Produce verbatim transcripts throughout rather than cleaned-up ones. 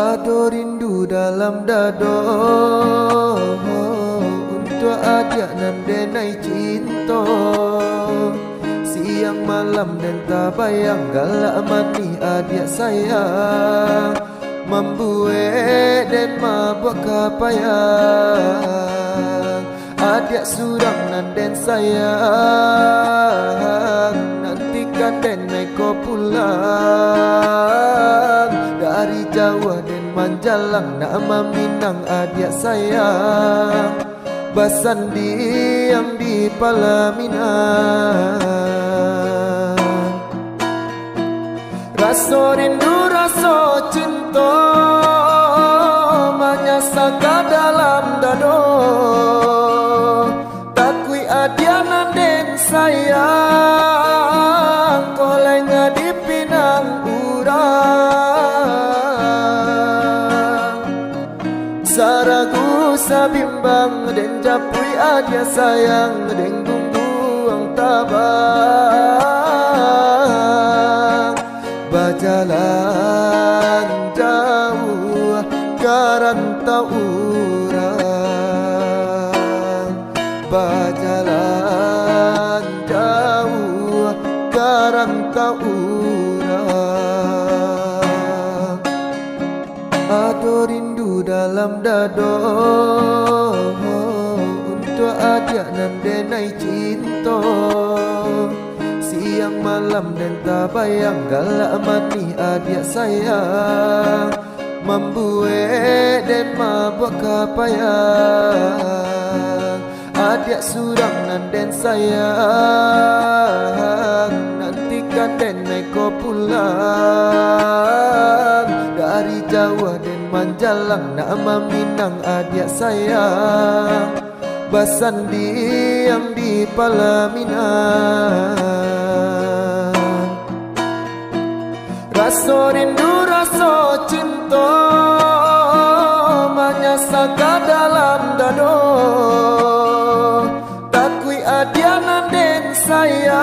Ado rindu dalam dado untuak adiak nan denai cinto. Siang malam den tabayang, galak manih adiak sayang, mambuek den mabuak kapayang. Adiak surang nan den sayang, nantikan den naiko pulang. Dari jauah den manjalang, nak maminang adiak sayang, basandiang di palaminan. Raso rindu, raso cinto, manyasa ka dalam dado. Takuik adiak nan den sayang, koleng dipinang urang. Saragu sabimbang den japuik adiak sayang, den gungguang tabang. Bajalan jauah ka rantau urang, bajalan jauah ka rantau urang. Ado rindu dalam dado untuak adiak nan denai cinto. Siang malam den tabayang, galak manih adiak sayang, mambuek den mabuak kapayang. Adiak surang nan den sayang, nantikan den naiko pulang. Dari jauah den manjalang, nak maminang adiak sayang, basandiang di palaminan. Raso rindu, raso cinto, manyasa ka dalam dado. Takuik adiak nan den sayang,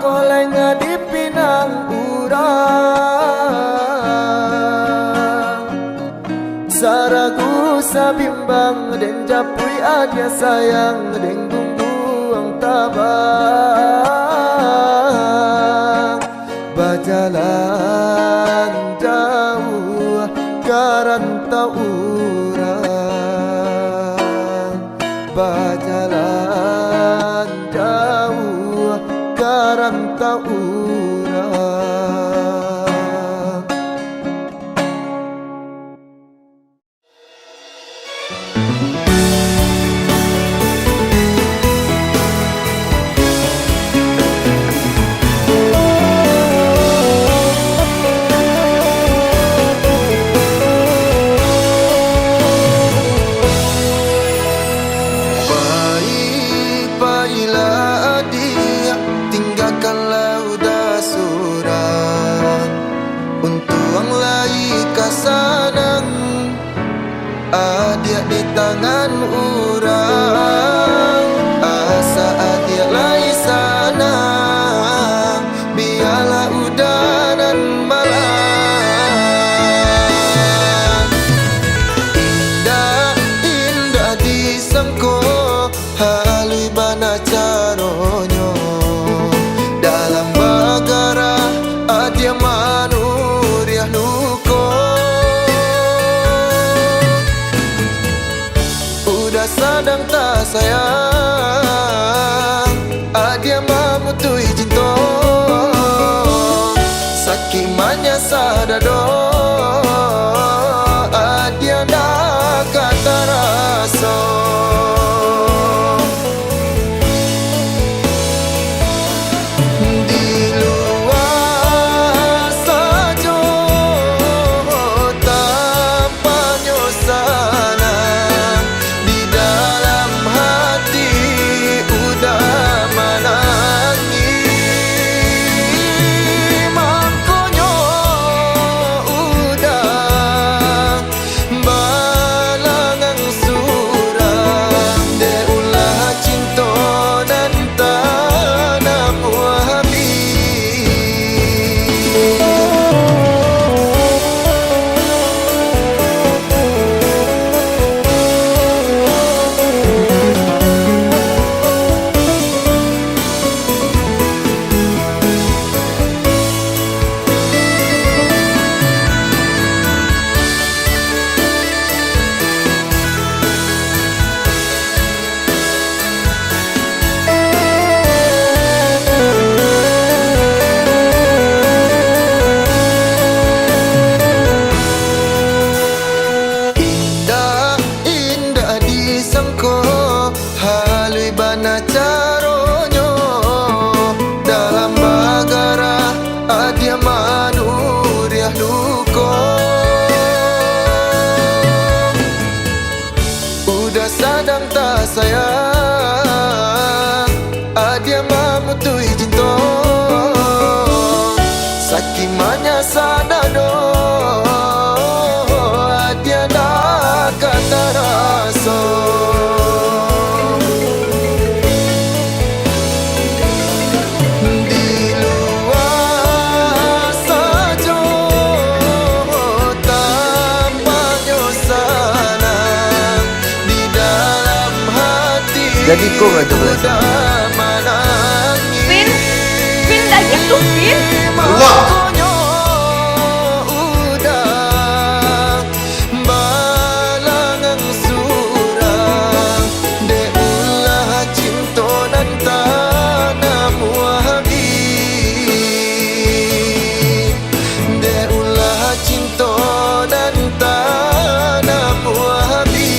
koleng dipinang urang. Saragu sabimbang den japuik adiak sayang, den gungguang tabang. Bajalan jauah ka rantau urang, bajalan jauah ka rantau urang. Pai, pailah adiak, tinggakanlah uda surang. Untuang lai ka sanang adiak di tangan urang. Asa adiak lai sanang, bialah uda nan malang. Indak, indak disangko, haluih bana caronyo, dalam bagarah adiak manuriah luko. Uda sadang tasayang, adiak mamutuih cinto. Sakik manyasa dado, adiak ndak ka taraso. Di lua sajo tampanyo sanang, di dalam hati uda manangih. Mangkonyo Sudah sadang tak sayang, adiak mamutuih cinto. Sakimanya sadado, adiak dak ka taraso. Di lua sajo tampaknyo sanang, di dalam hati. Jadi kau nggak tahu rasa? Pin, Pin, dah gitu, Pin. Wah. Makonyo udah balangang surang, dek ulah cinto nan tanamuah abih, dek ulah cinto nan tanamuah abih.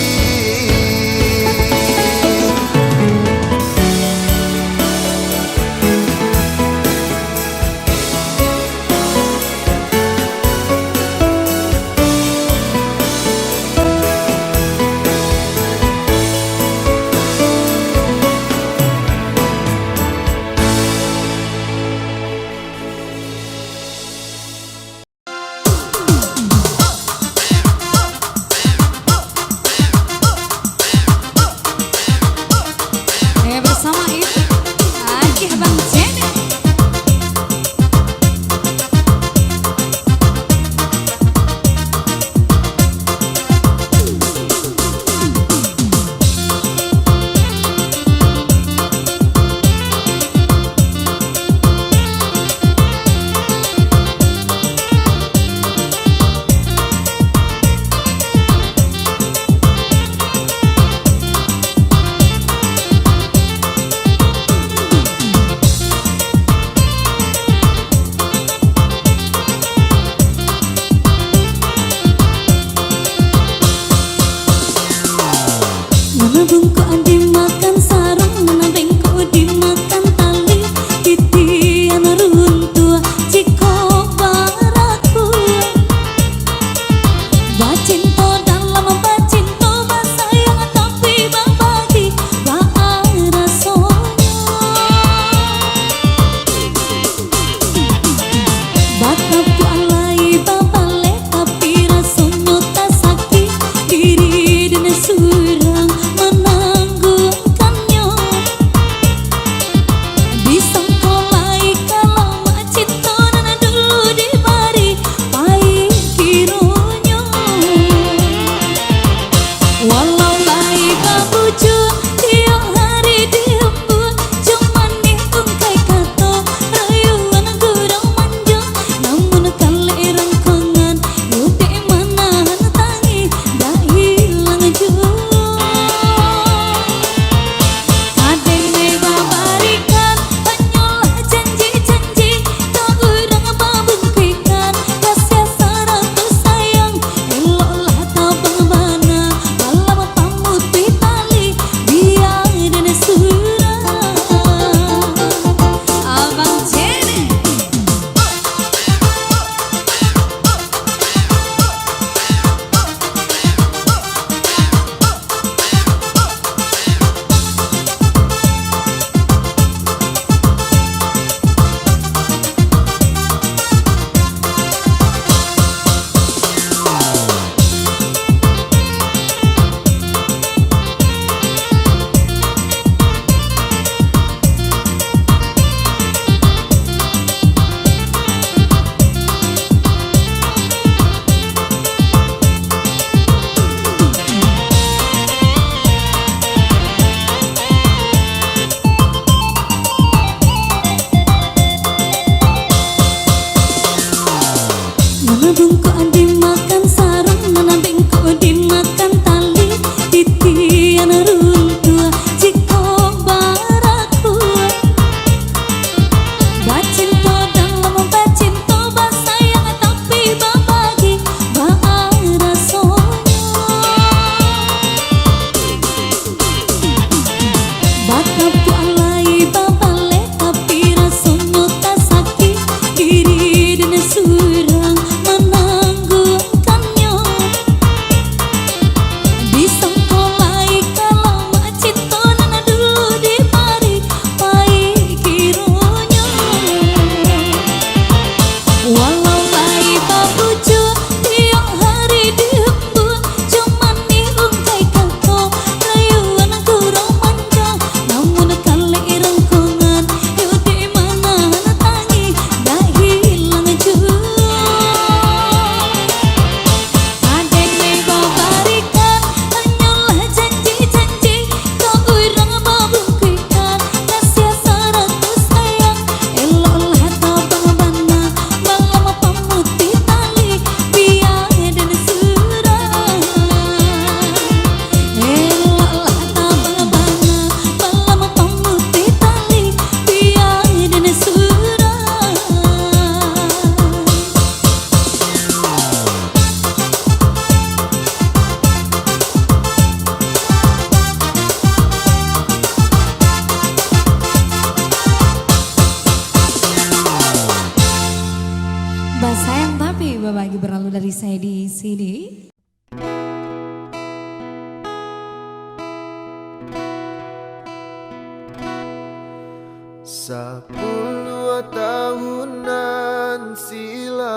Sapuluah tahun nan silam,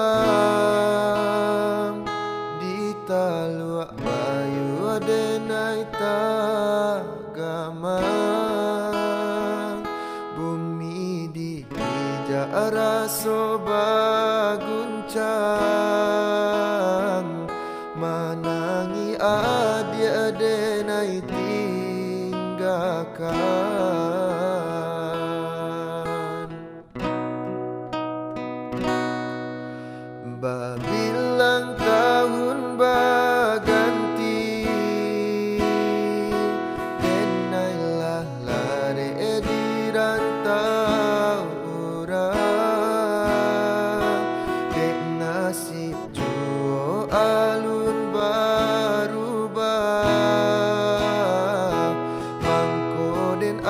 di Taluak Bayua denai tagamang, bumi diijak raso baguncang, manangih adiak denai tinggakan. Babilang tahun baganti, denai lah lareh di rantau urang. Dek nasib juo alun barubah, mangko den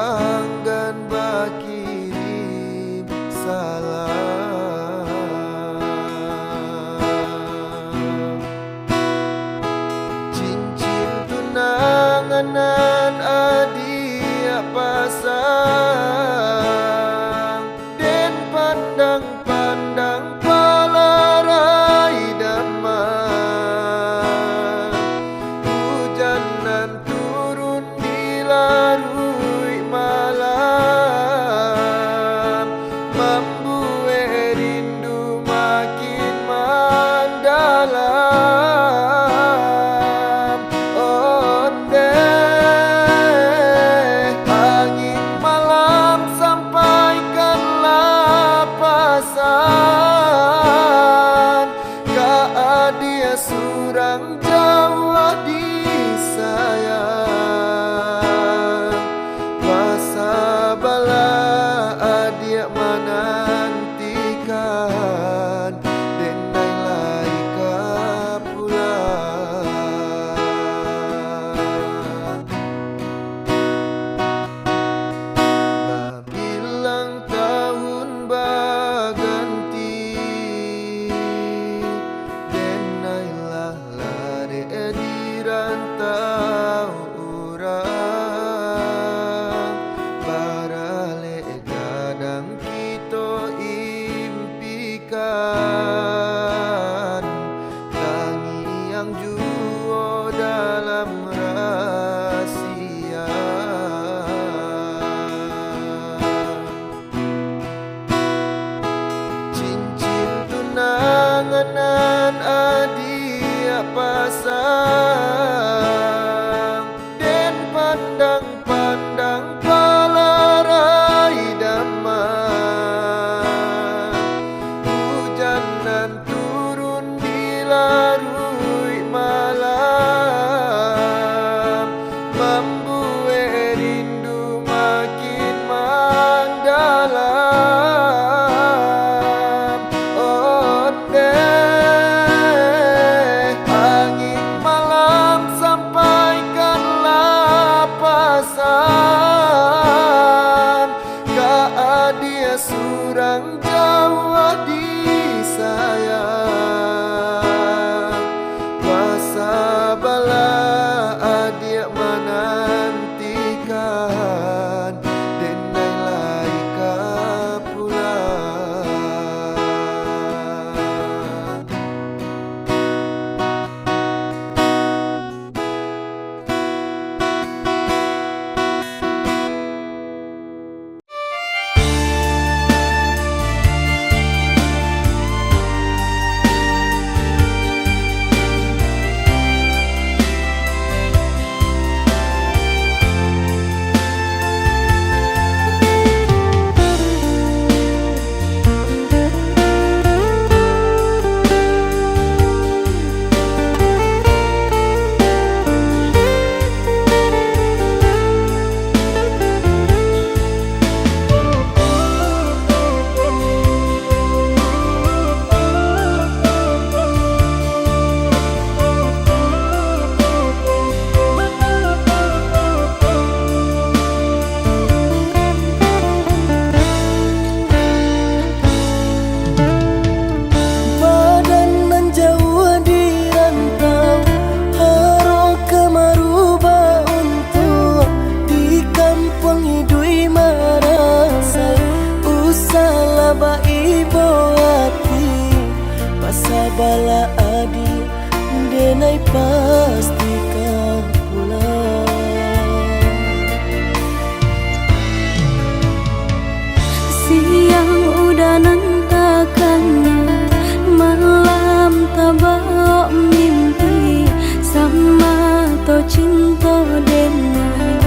Denai,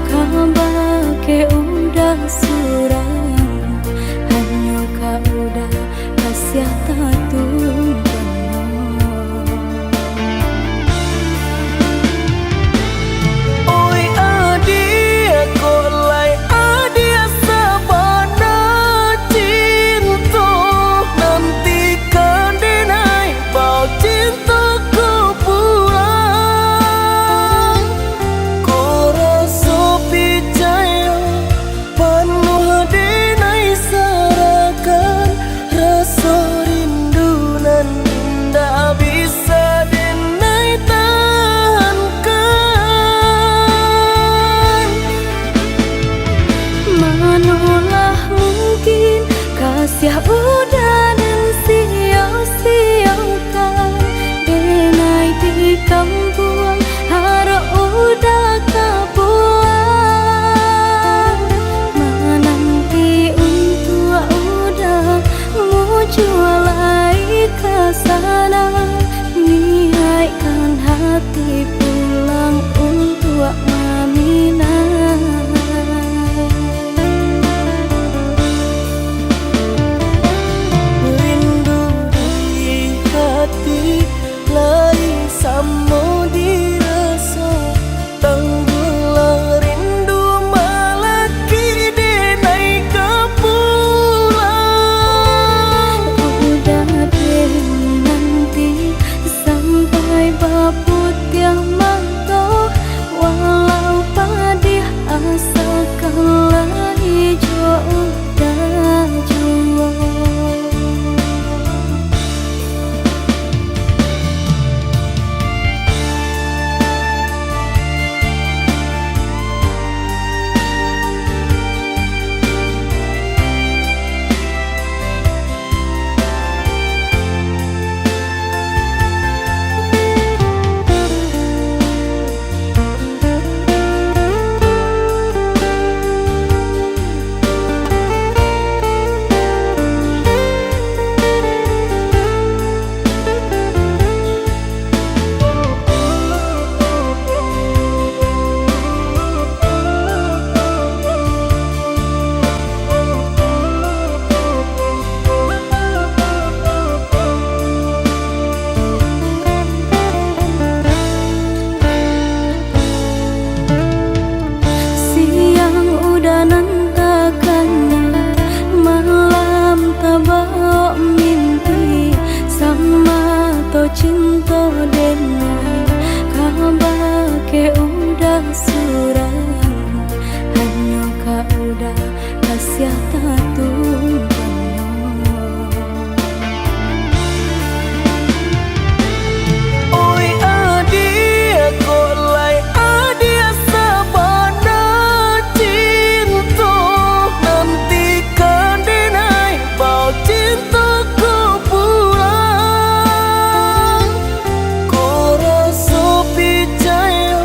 kabake Uda surang, hanyo ka Uda kasiah tatunggang. Oi adiak, kok lai adiak sabana cinto, nantikan denai bao cinto ko pulang. Ko raso picayo panuah denai sarahkan, raso rindu nan indak bisa denai tahankan. Manolah mungkin kasiah Uda nan sio-siokan, denai di kampuang harok Uda ka pulang. Mananti untuak Uda, mujua lai ka sana, niaikkan hati pulang untuak maminang. Rindu di hati lai samo diraso, tangguhlah rindu malaki denai ka pulang. Uda den nanti sampai baputiah mato, walau padiah asa ka lai jo Uda juo. Siang Uda nan takana, malam tabaok mimpi, samato cinto denai, kabake Uda surang, hanyo ka Uda kasiah tatunggang. Oi adiak, kok lai adiak sabana cinto, nantikan denai bao cinto ko pulang. Ko raso picayo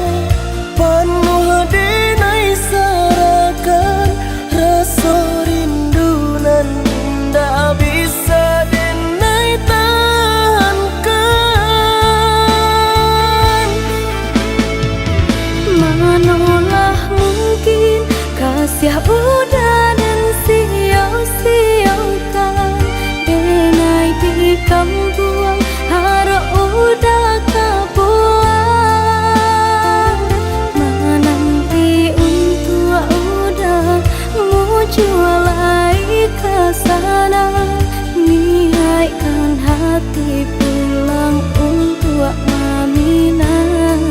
panuah denai sarahkan, raso rindu nan indak bisa denai tahankan. Manolah mungkin kasiah Uda nan sio-siokan, denai di kampuang harok Uda ka pulang. Mananti untuak Uda, mujua lai ka sana, niaikkan hati pulang untuak maminang.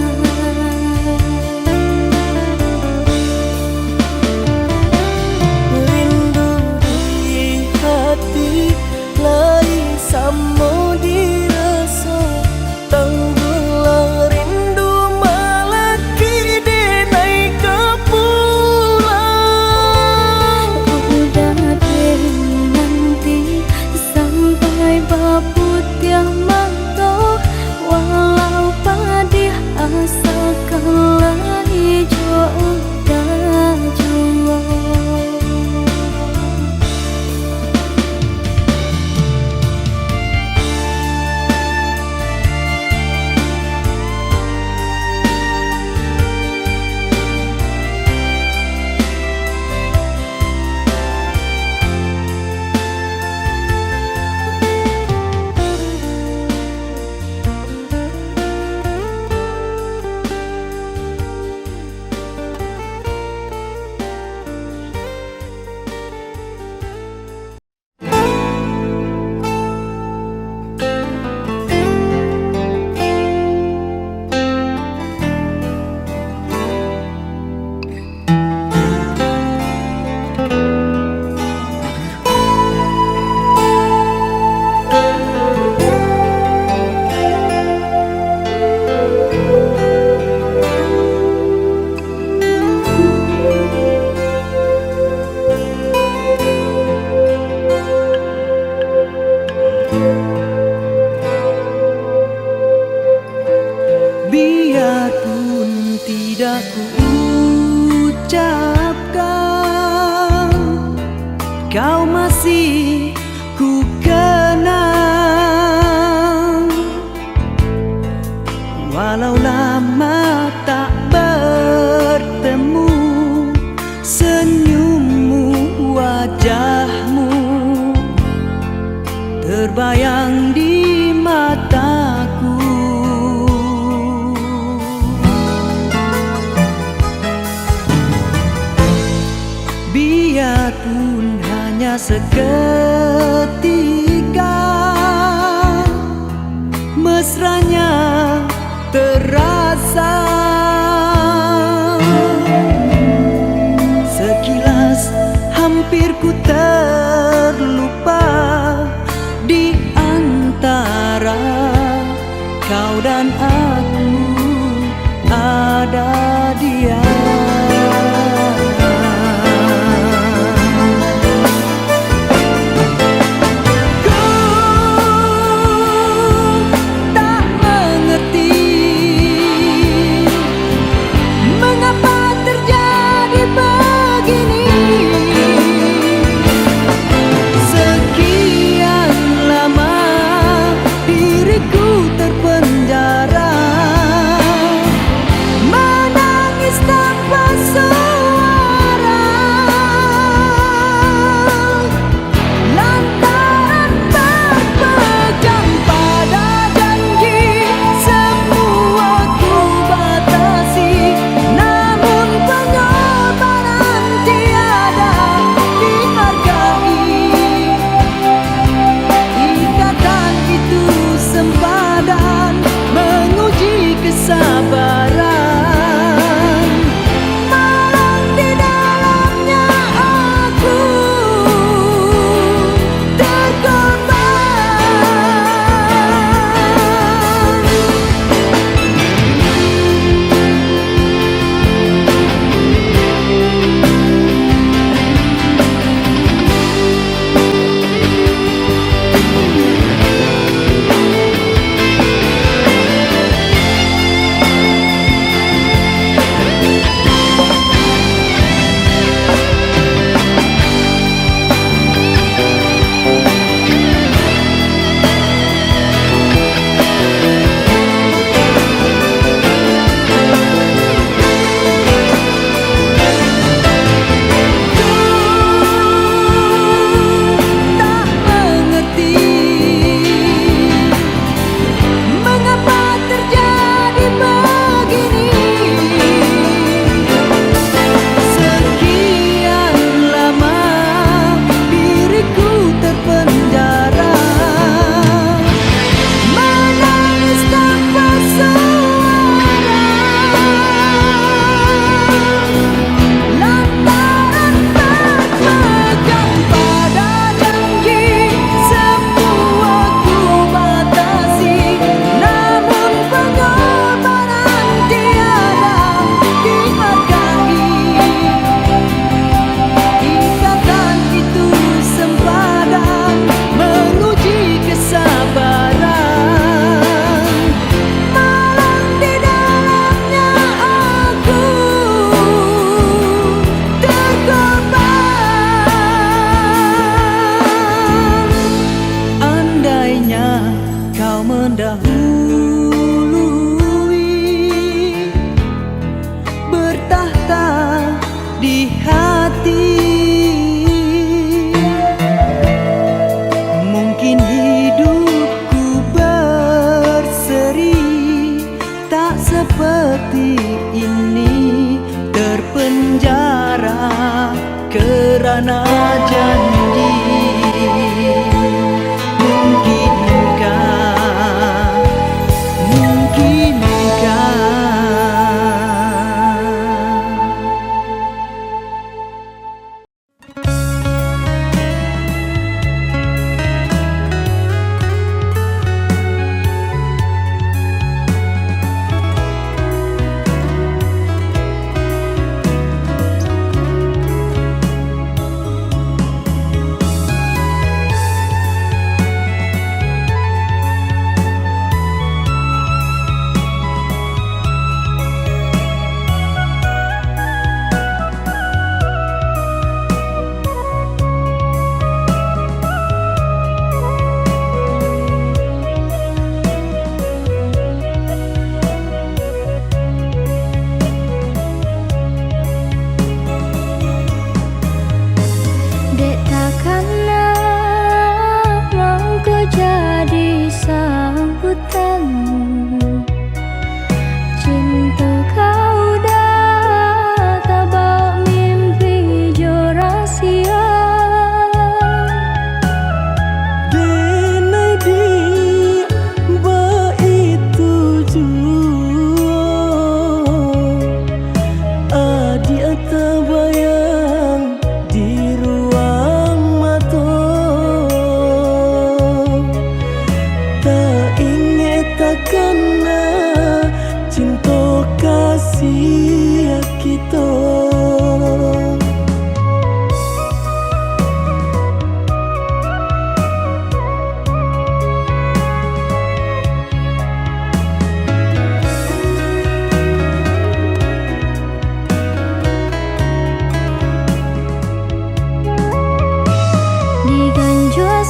Ucapkan, kau masih ku kenang. Walau lama tak bertemu, senyummu, wajahmu terbayang di mataku. Biarpun hanya seketika, mesranya terasa. Sekilas hampir ku terlupa di antara kau dan aku, ada dia. Ku tak mengerti mengapa terjadi begini. Sekian lama diriku terpenjara, menangis tanpa suara. Lantaran berpegang pada janji, semua ku batasi, namun pengorbanan tiada dihargai. Ikatan itu sempadan menguji kesabaran. Malang di dalamnya aku terkorban. Tak mengerti mengapa terjadi begini. Sekian lama diriku terpenjara, menangis tanpa suara. Lantaran berpegang pada janji, semua ku batasi, namun pengorbanan tiada dihargai. Ikatan itu sempadan menguji kesabaran. Malang di dalamnya aku terkorban. Andainya kau mendahului, bertakhta di hati, mungkin hidupku berseri. Tak seperti ini, terpenjara karena janji. Mungkinkah, mungkinkah?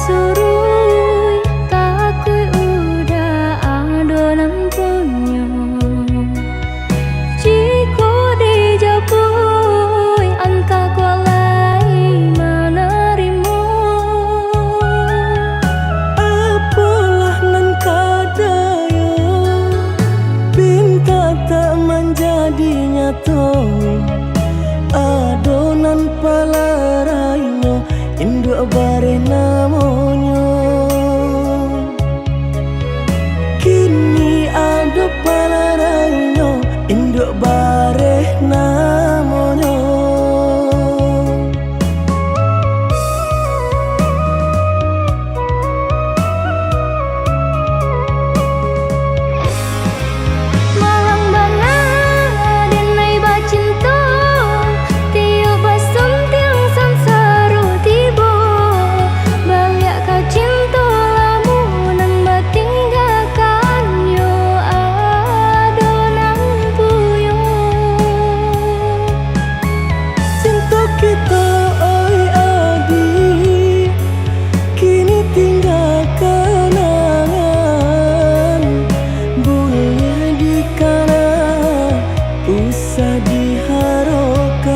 Suruik, takuik uda ado nan punyo. Jikok dijapuik, antah kok lai manarimo. Apolah nan ka dayo, pinta tak manjadi nyato. Ado nan palarainyo, induak bareh namonyo. Kini ado palarainyo, induak bareh namonyo. Malang bana denai bacinto, tiok basuntiang sansaro tibo. Baliak ka cinto lamo nan batinggakan, yo ado nan puyo. Cinto kito, oi adi, kini tingga kanangan. Buliah dikana, usah diharokan.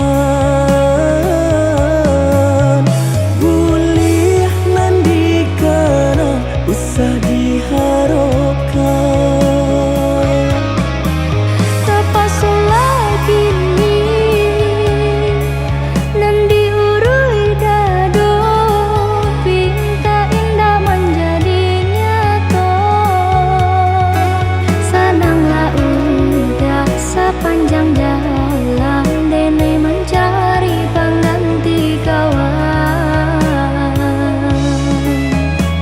Buliah nan dikana, usah diharokan. Tapasolah kini nan diuruih dado, pinta indak manjadi nyato. Sananglah uda sapanjang jalan, denai mancari pangganti kawan.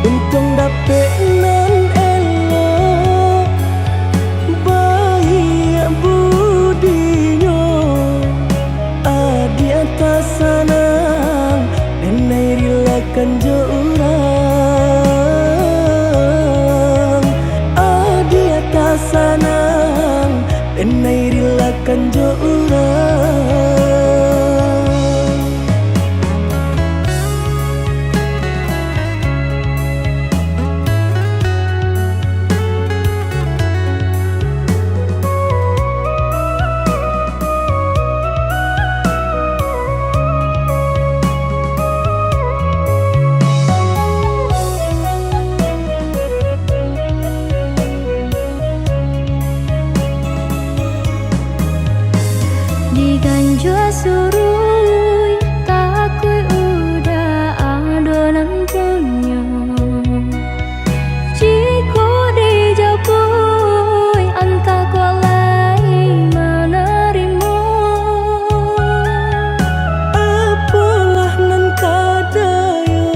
Untuang dapek nan elok, baiak budinyo, adiak tasanang, denai rilakan jo urang. Adiak tasanang, denai rilakan jo urang. Diganjua suruik, takuik uda ado nan punyo. Jikok dijapuik, antah kok lai manarimo. Apolah nan ka dayo,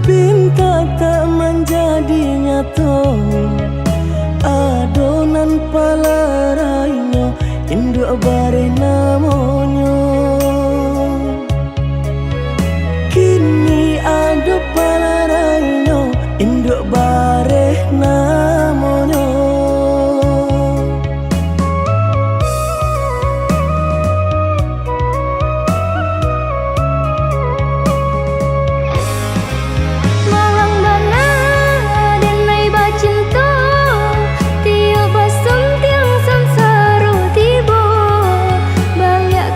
pinta tak manjadi nyato. Ado nan palarainyo, induak bareh namonyo. Kini ado palarainyo, induak bareh namonyo. Malang bana denai bacinto, tiok basuntiang sansaro tibo. Baliak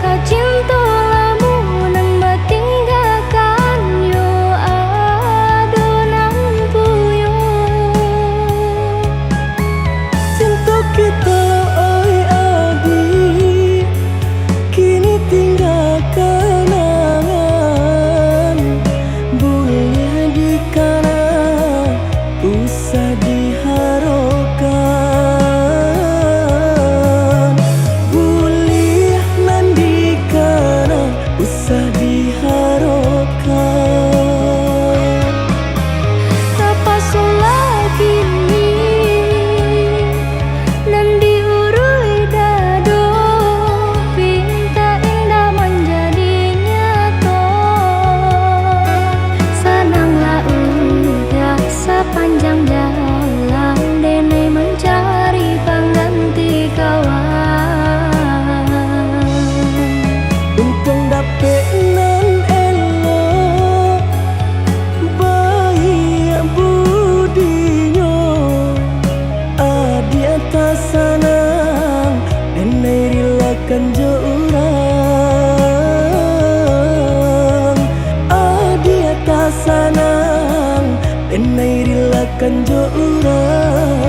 jo urang.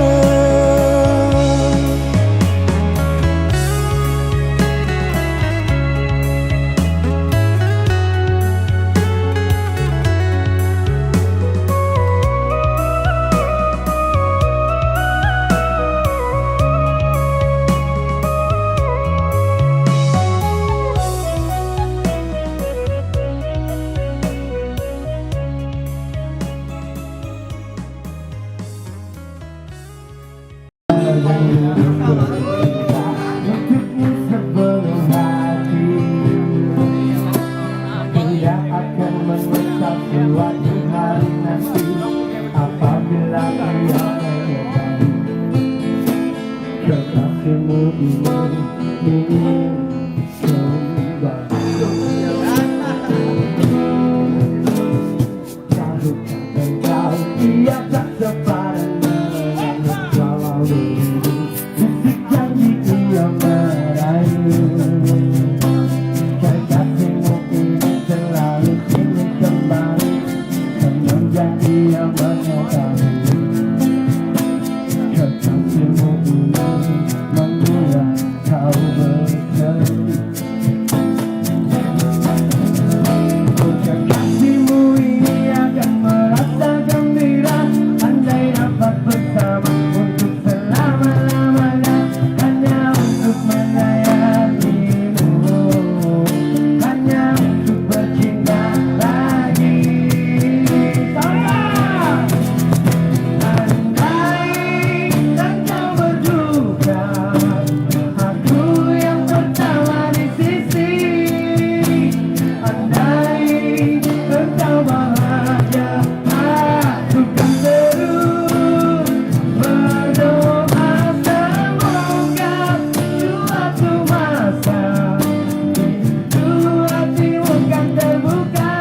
Tidak akan menyesal suatu hari nanti apabila dia mengetahui kekasihmu ini ingin kembali. Tahukah engkau, ia tak sepadan dengan walau dulu, fisik janji ia merayu. Kekasihmu ini selalu ingin kembali, semenjak ia mengetahui kekasihmu ini membuat kau bersedih. Kekasihmu ini akan merasa gembira andai dapat bersama untuk selama-lamanya, hanya untuk menyayangimu, hanya untuk bercinta lagi. Sayang, andai engkau berduka, aku yang pertama di sisi. Andai engkau bahagia, aku kan terus berdoa, semoga suatu masa pintu hatimu kan terbuka.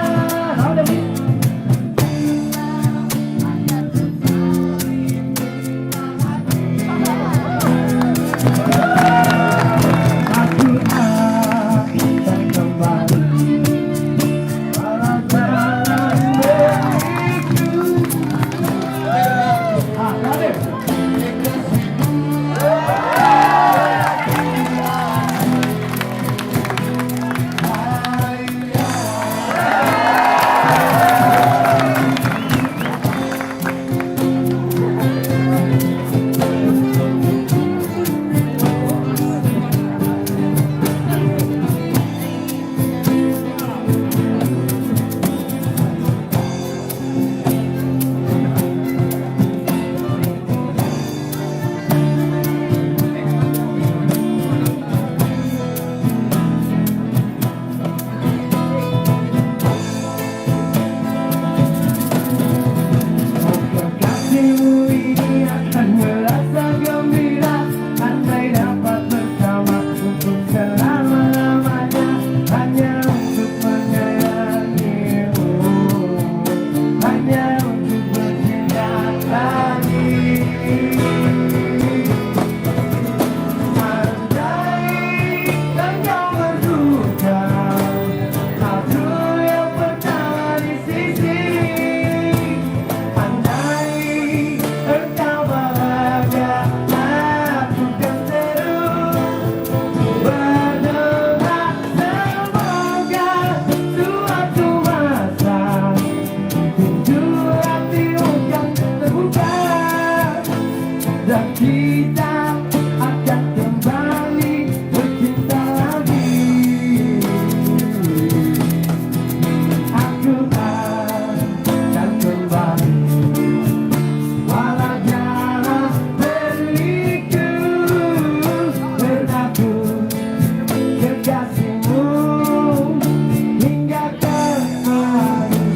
Kekasihmu ini akan merasa gembira andai dapat bersama untuk selama-lamanya, hanya untuk menyayangimu, hanya untuk bercinta lagi. Andai engkau berduka, aku yang pertama di sisi. Andai engkau bahagia, aku kan terus berdoa, semoga suatu masa pintu hatimu kan terbuka dan kita akan kembali bercinta lagi. Aku akan kembali, walau jalan berliku, berlaku kekasihmu hingga kemari.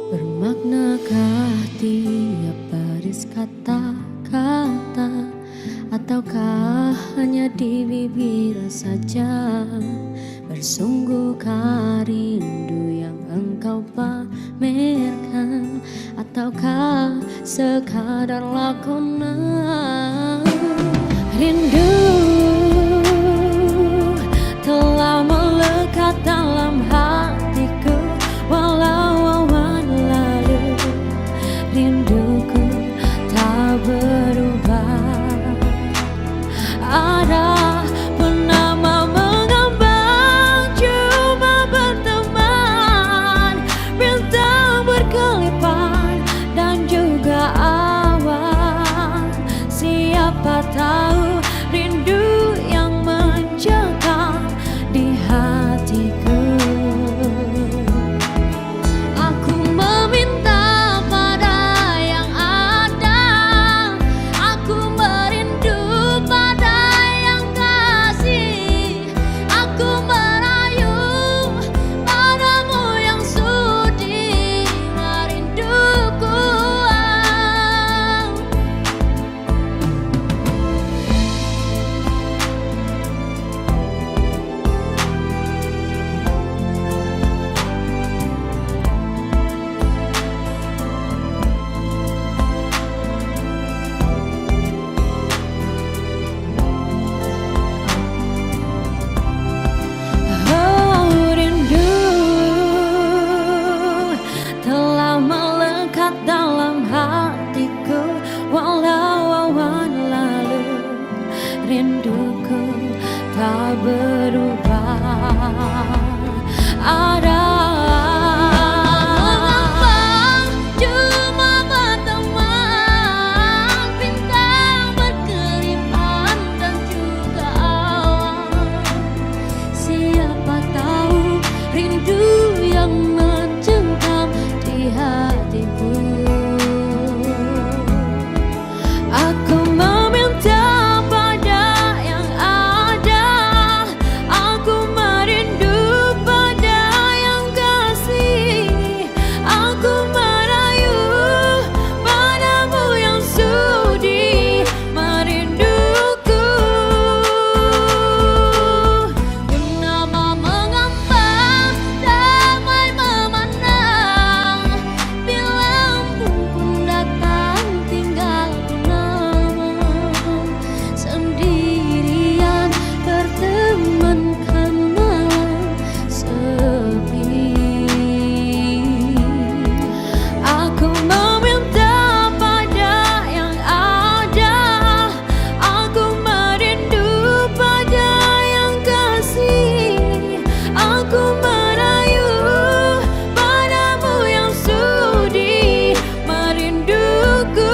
Bermaknakah tiap baris kata-kata Ataukah hanya di bibir saja bersungguhkah rindu yang engkau pamerkan, ataukah sekadar lakonan? Rindu telah melekat dalam hatiku, walau awan lalu, rinduku tak berubah. Arah purnama mengambang, cuma berteman, bintang berkelipan, dan juga awan. Siapa tahu rindu yang mencekam di hatiku. Aku meminta pada yang ada, aku merindu pada yang kasih, aku merayu padamu yang sudi merinduku. Oh, rindu telah melekat dalam hatiku, walau awan lalu, rinduku tak berubah. Ada mengapa cuma berteman, bintang berkelipan dan juga awan. Siapa tahu rindu yang mencengkam di hatiku. Aku meminta pada yang ada, aku merindu pada yang kasih, aku merayu padamu yang sudi merinduku. Purnama mengambang, damai memandang, bila embun pun datang, tinggal purnama. Sendirian berteman kan malah sepi. Aku meminta pada yang ada, aku merindu pada yang kasih, aku merayu padamu yang sudi merinduku.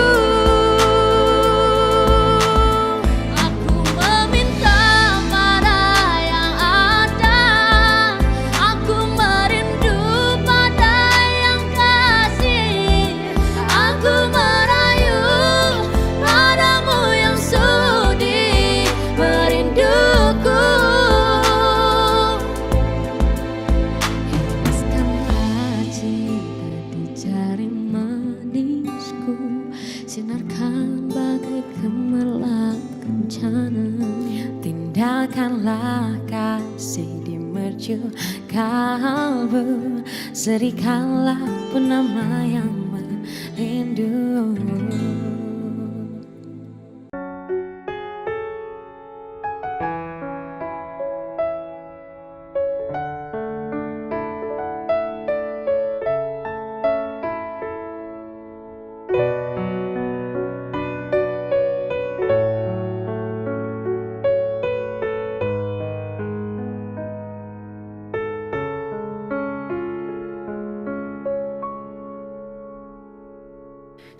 Aku meminta pada yang ada, aku merindu pada yang kasih, aku merayu padamu yang sudi merinduku. Hiaskanlah cinta di jari manisku, sinarkan bagai gemerlap kencana. Tindakanlah kasih di mercu kalbu, serikanlah purnama yang merindu.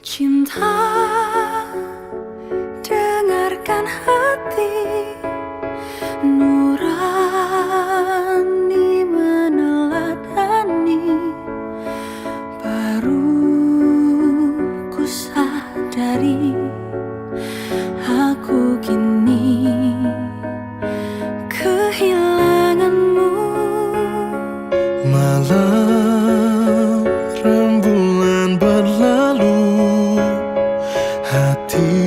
Cinta, dengarkan hati, nurani meneladani, baru ku sadari, aku kini kehilanganmu. Malam rembulan berlalu, hati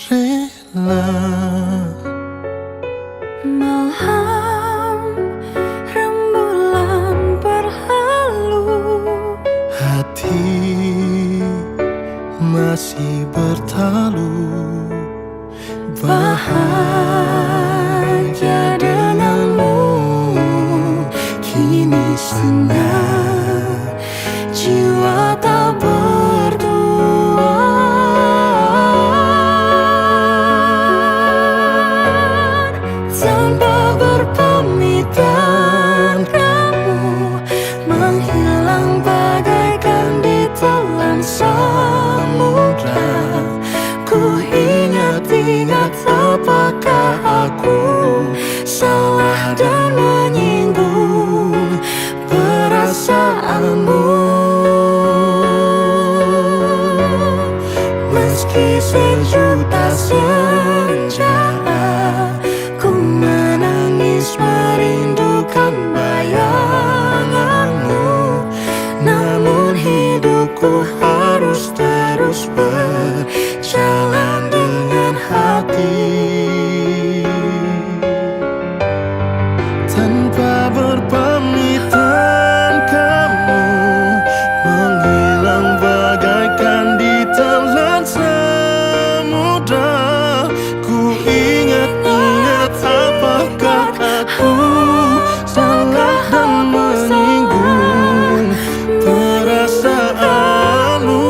Rela. Malam rembulan berlalu, hati masih bertalu. Bahagia denganmu, kini senang, jiwa tak bertuan. Tanpa berpamitan, kamu menghilang bagaikan ditelan samudra. Ku ingat-ingat, apakah aku salah dan menyinggung perasaanmu? Meski sejuta senja ku menangis merindukan bayanganmu, namun hidupku harus terus berjalan dengan hati. Tanpa berpamitan, kamu menghilang bagaikan ditelan samudra. Ku ingat-ingat, apakah aku salah dan menyinggung perasaanmu?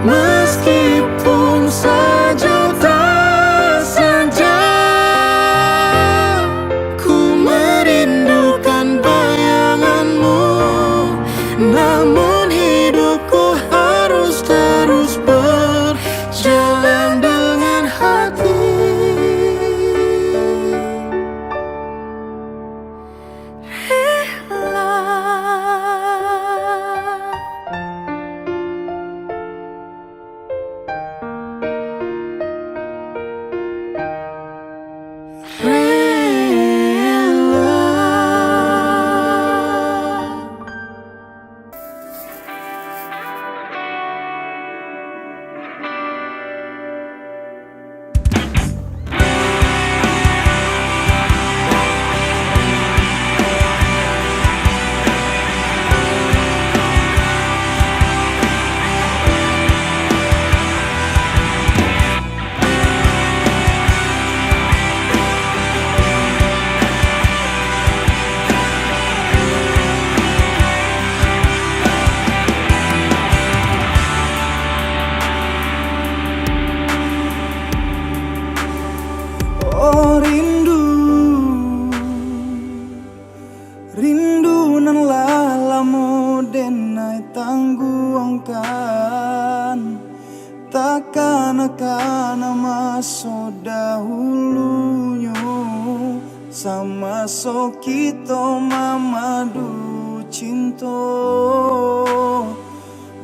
Meskipun sejuta senja ku merindukan bayanganmu, namun hidupku harus terus berjalan dengan hati. Rela. Oh, rindu. Rindu nan lah lamo den ai tangguangkan, takana-kana maso dahulunyo, samaso kito mamadu cinto.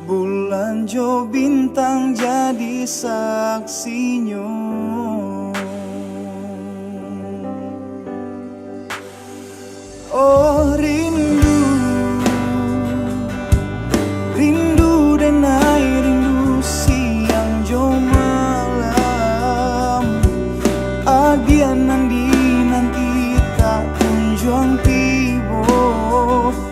Bulan jo bintang jadi saksinyo. Oh, rindu, rindu den ai, rindu siang jo malam. Adian nan dinanti tak kunjuang tibo.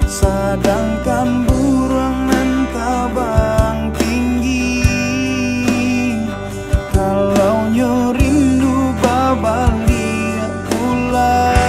Sadangkan buruang nan tabang tinggi, kalaunyo rindu babaliak pulang.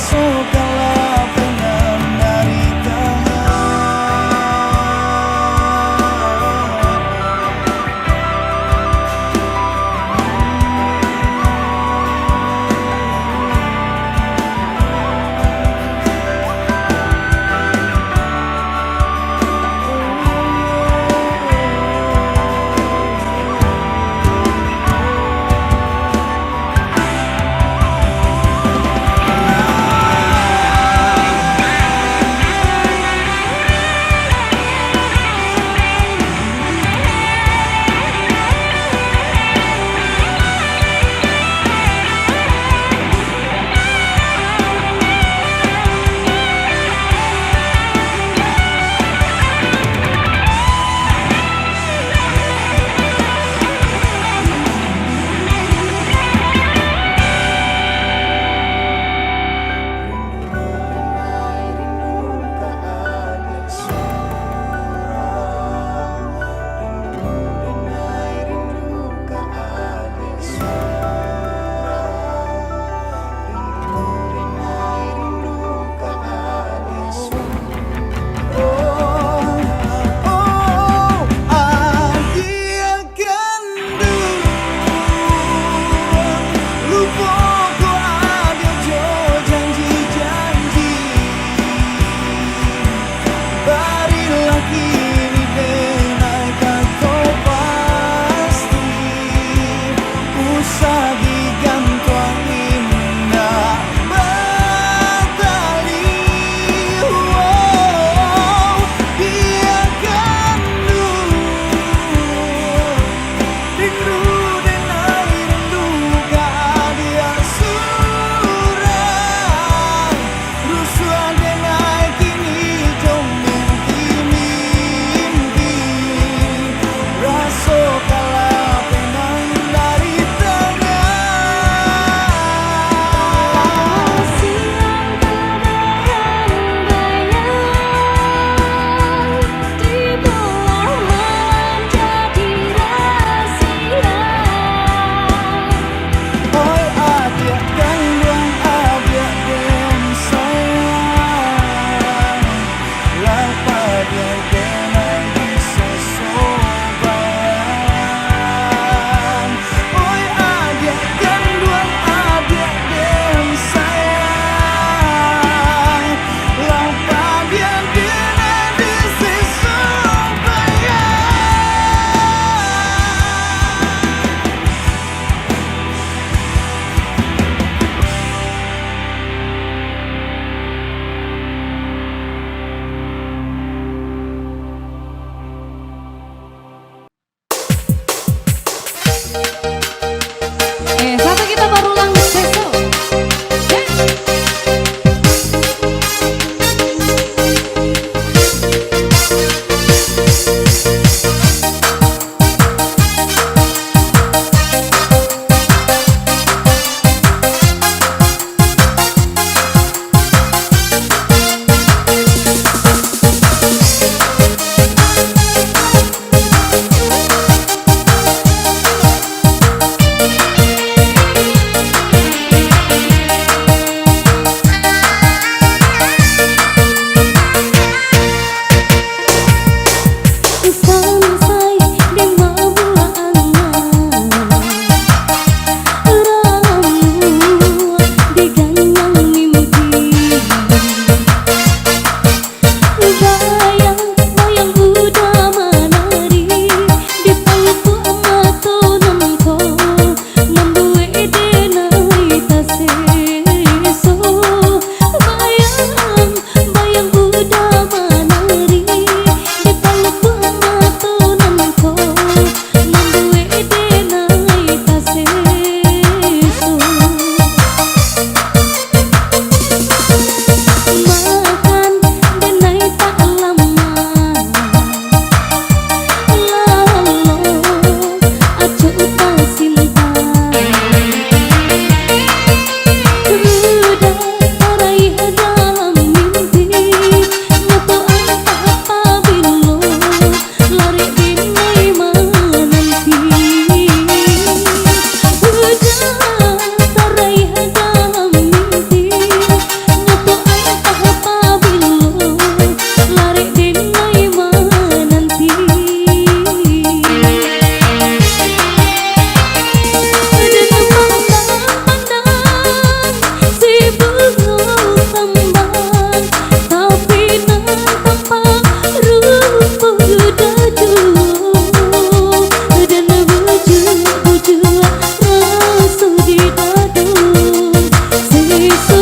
Sokalah penam dari tangan.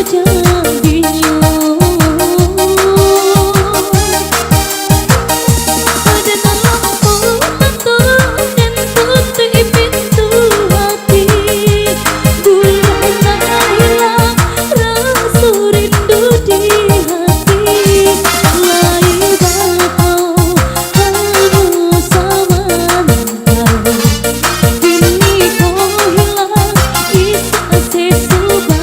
Jadinyo, pada dalam mato den tutuik pintu hati, bulan tak hilang raso rindu di hati, lai bakau hanu saman. Kini ko hilang kisah sasubahnyo.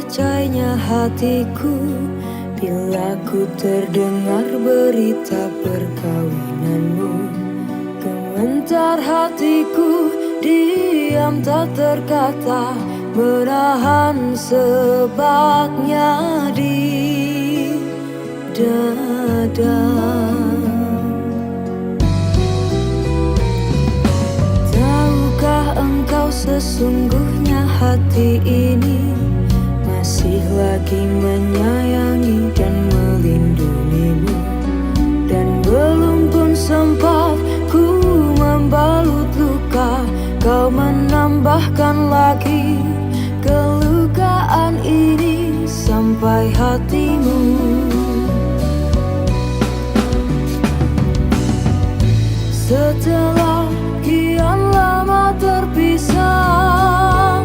Pecahnya hatiku bila ku terdengar berita perkawinanmu. Gemetar hatiku, diam tak terkata, menahan sebabnya di dada. Tahukah engkau, sesungguhnya hati ini masih lagi menyayangi dan melindungimu? Dan belum pun sempat ku membalut luka, kau menambahkan lagi kelukaan ini sampai hatimu. Setelah kian lama terpisah,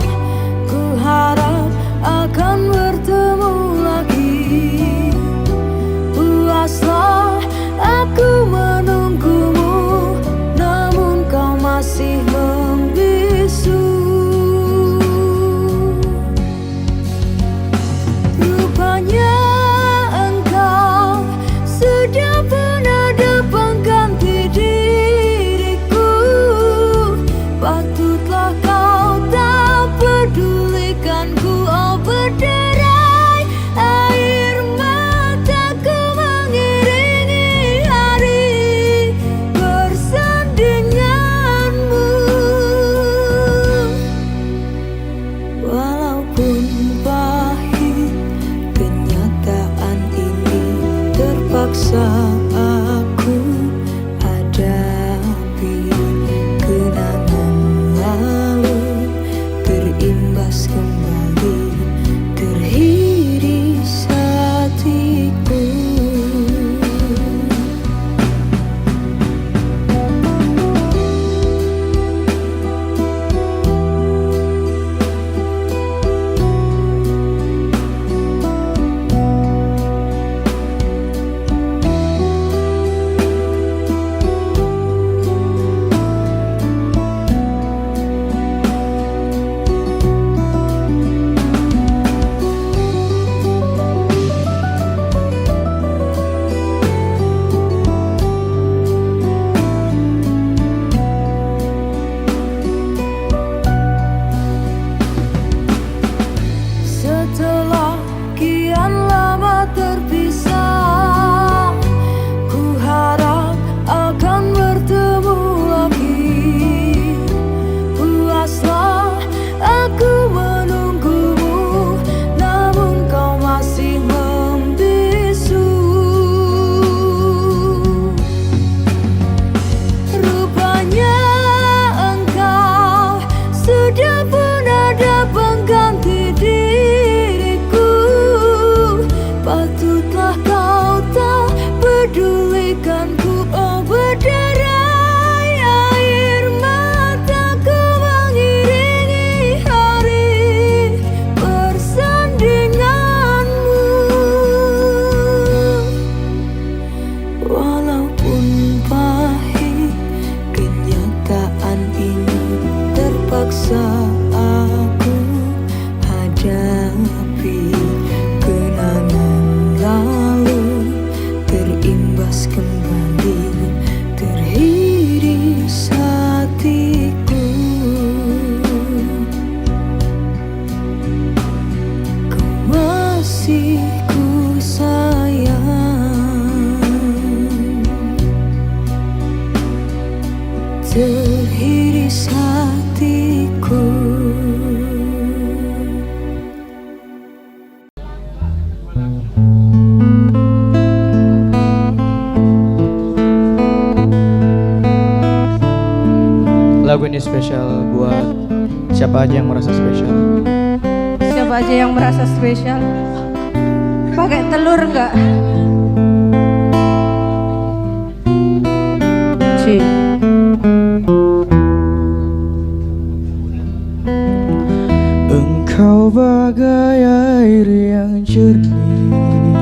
ku harap akan bertemu lagi. Puaslah aku menunggumu, namun kau masih membisu. Rupanya engkau sudah pun ada pengganti diriku. Patutlah kau tak pedulikan ku, oh berderai air mataku mengiringi hari bersandinganmu. Walaupun pahit kenyataan ini, terpaksa aku hadapi. Kenangan lalu terimbas kembali, teriris hatiku. Setelah kian lama terpisah, ku harap akan bertemu lagi. Puaslah aku menunggumu, namun kau masih membisu. Rupanya engkau sudah pun ada pengganti diriku. Patutlah kau tak pedulikanku, oh berderai air mataku mengiringi hari bersandinganmu. Walaupun pahit kenyataan ini, terpaksa aku hadapi. Kenangan lalu terimbas kembali, teriris hatiku. Kau masih ku sayang, teriris hatiku. Lagu ini spesial buat siapa aja yang merasa spesial. Siapa aja yang merasa spesial? Pakai telur enggak? Cik. Engkau bagai air yang jernih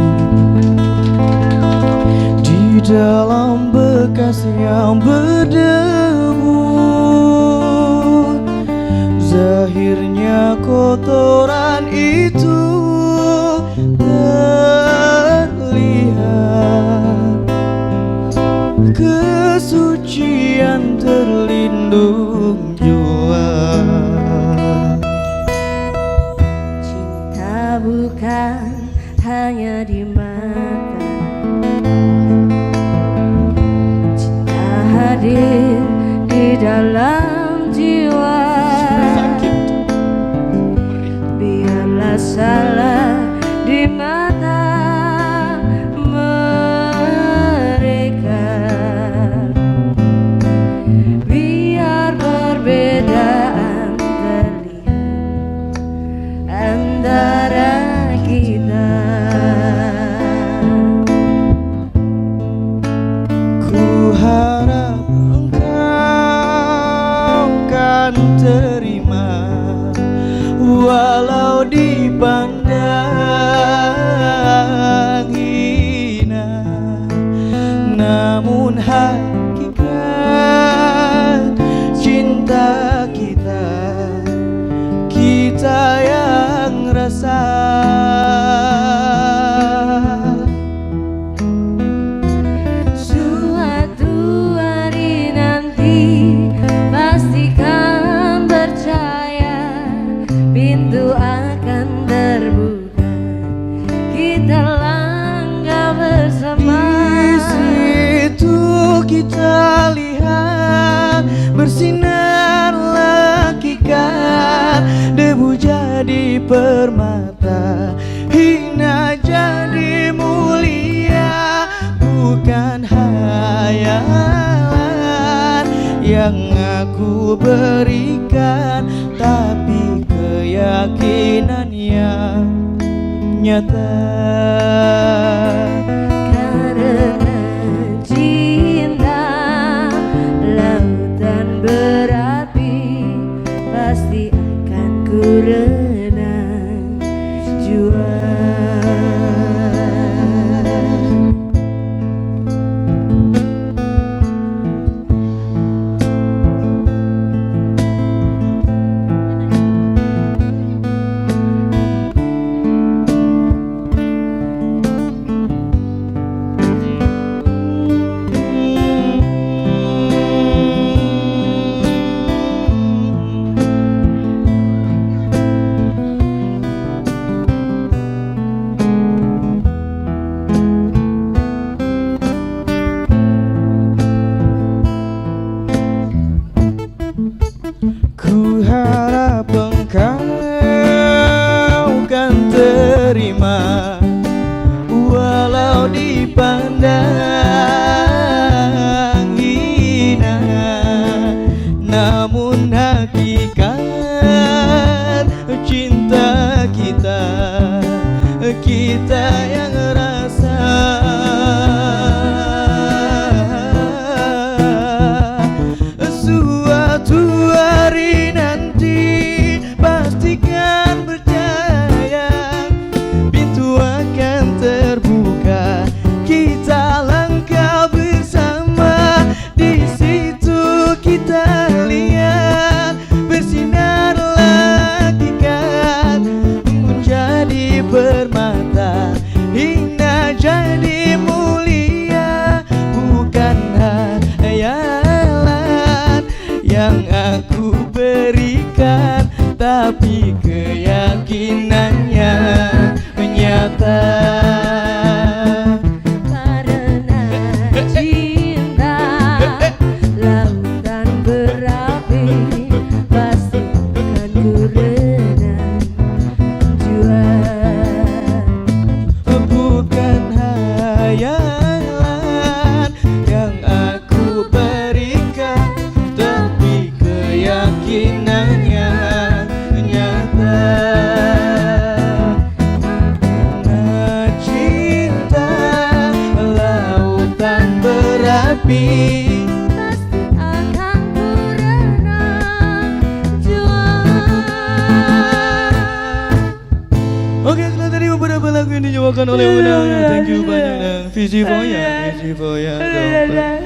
di dalam bekas yang berdebu. Zahirnya kotoran itu Cinta hadir di dalam jiwa. Biarlah salah di mata mereka, biar perbedaan terlihat antara kita. Ku harap engkau kan terima, walau dipandang hina, namun hakikat cinta kita, kita yang rasa. Suatu hari nanti, pastikan percaya, pintu akan terbuka. Kita langkah bersama. Di situ kita lihat, bersinar hakikat, debu jadi permata, hina jadi mulia. Bukan hayalan yang aku berikan, tapi keyakinan yang nyata. Karena cinta lautan berapi, pasti akan ku renang jua. Ku harap engkau kan terima, walau dipandang hina, namun hakikat cinta kita, kita yang rasa. Suatu hari nanti, pastikan percaya, pintu akan terbuka, kita langkah bersama. Di situ kita lihat, bersinar hakikat, menjadi permata, hina jadi mulia. Bukan hayalan yang aku berikan, tapi keyakinannya nyata. Karena cinta lautan berapi, pasti akan ku renang jua. Bukan hayalan yang aku berikan, tapi keyakinannya nyata. Karena cinta lautan berapi, pasti akan ku renang jua. Oke, setelah tadi beberapa lagu yang dibawakan oleh Una, thank you banyak, dan Fiji Foya, Fiji Foya, kompak.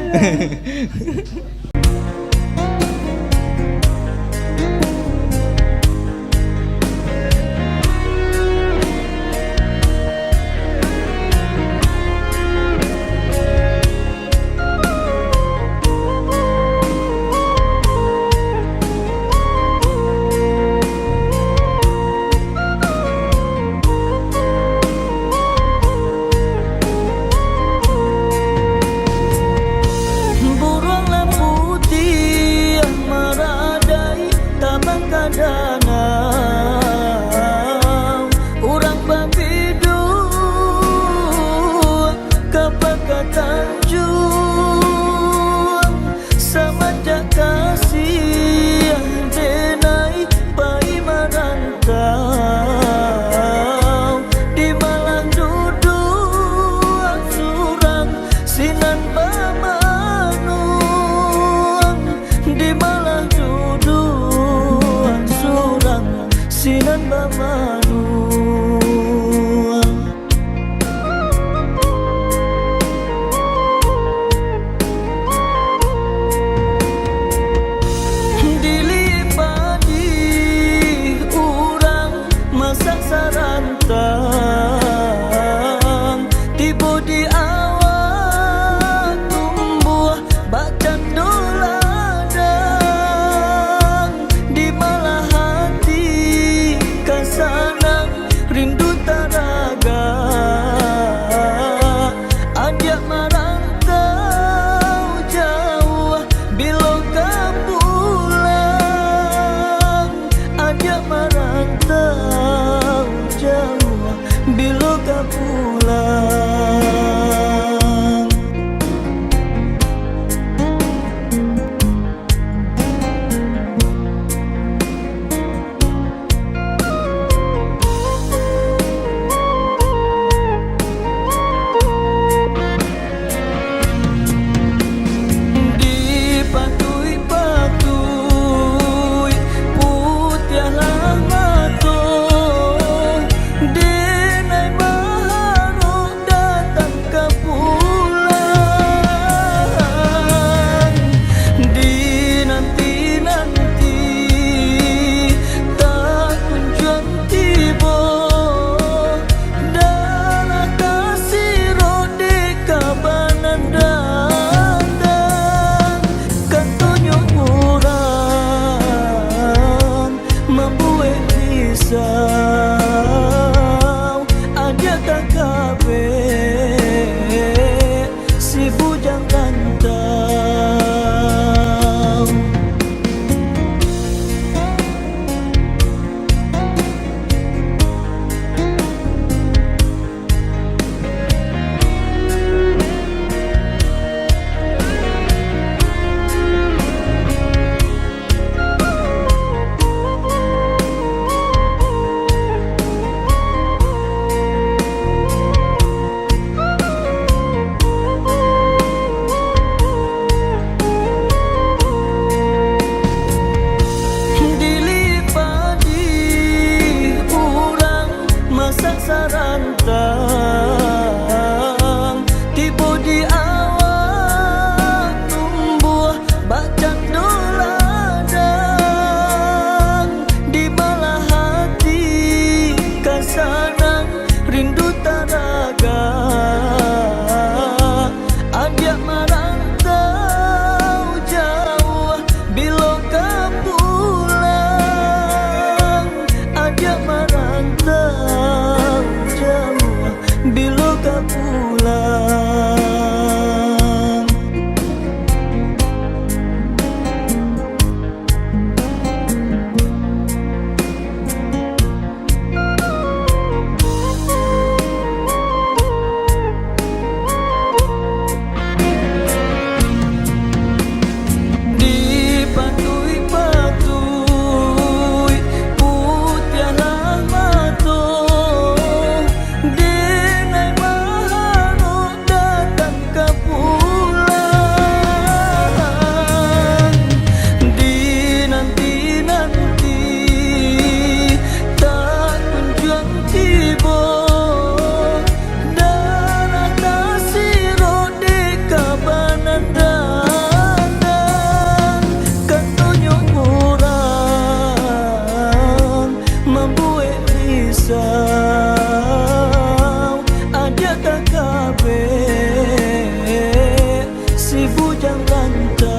Tibo di awak tumbuah bak cando ladang, di malah hati ka sanang, rindu taragak. Adiak marantau jauah, bilo ka pulang? Adiak marantau jauah, bilo ka pulang? Dipatuik-patuik putiahlah mato, denai baharok datang ka pulang. Dinanti-nanti tak kunjuang tibo, darah tasirok dek kabanan datang. Katonyo urang mambuek risau, aja takabek si bujang rantau. Diliek padih urang masak sarantang, tibo di awak tumbuah bak cando ladang, di malah hati ka sanang, rindu taragak. Adiak marantau jauah, bilo ka pulang? Adiak marantau jauah, bilo ka pulang? Dipatuik-patuik putiahlah mato, denai baharok datang ka pulang. Dinanti-nanti tak kunjuang tibo, darah tasirok dek kabanan datang. Katonyo urang mambuek risau, aja takabek si bujang rantau.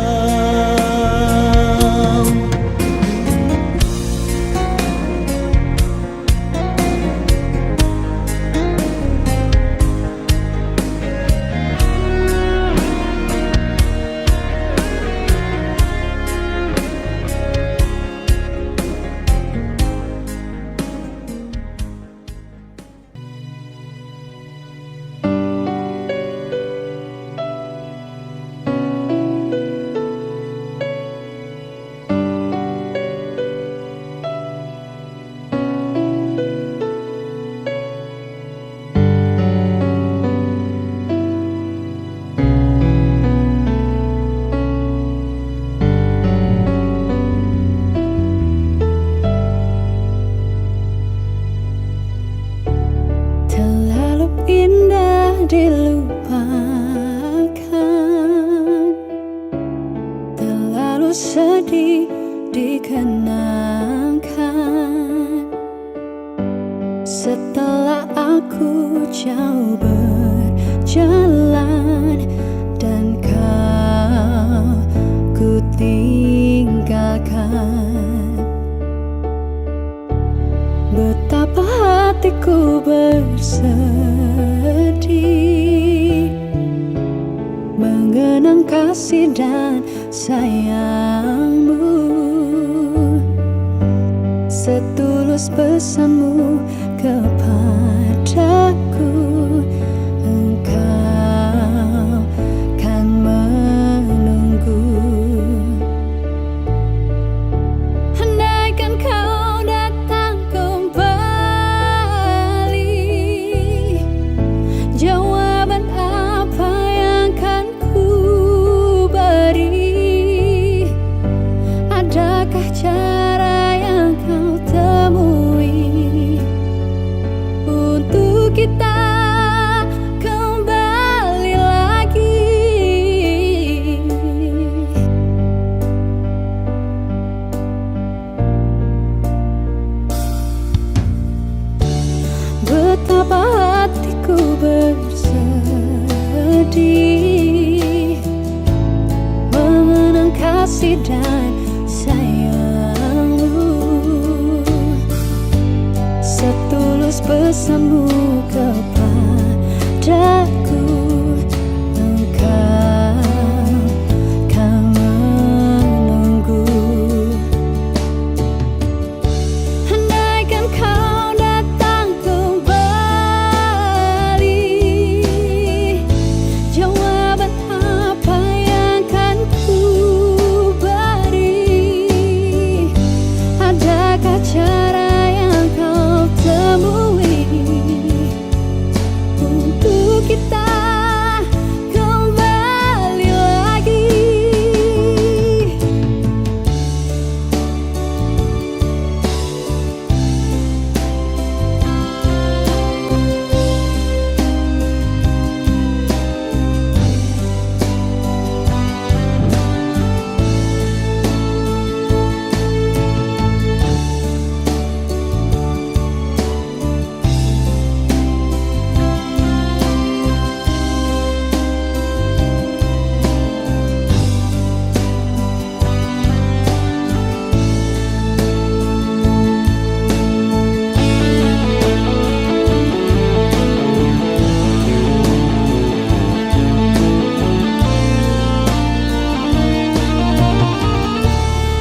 Terlalu indah dilupakan, terlalu sedih dikenangkan. Setelah aku jauh ber- jalan dan kau ku tinggalkan. Betapa hatiku bersedih mengenang kasih dan sayangmu, setulus pesanmu kepadaku, engkau kan menunggu. Andaikan kau datang kembali, jawaban apa yang kan ku bari? Adakah cara yang kau temui untuk kita kembali lagi? Betapa hatiku bersedih mengenang kasih dan sayangmu, setulus pesanmu kepadaku, engkau kan menunggu. Andaikan kau datang kembali, jawaban apa yang kan ku bari? Adakah cara yang kau temui untuk kita kembali lagi?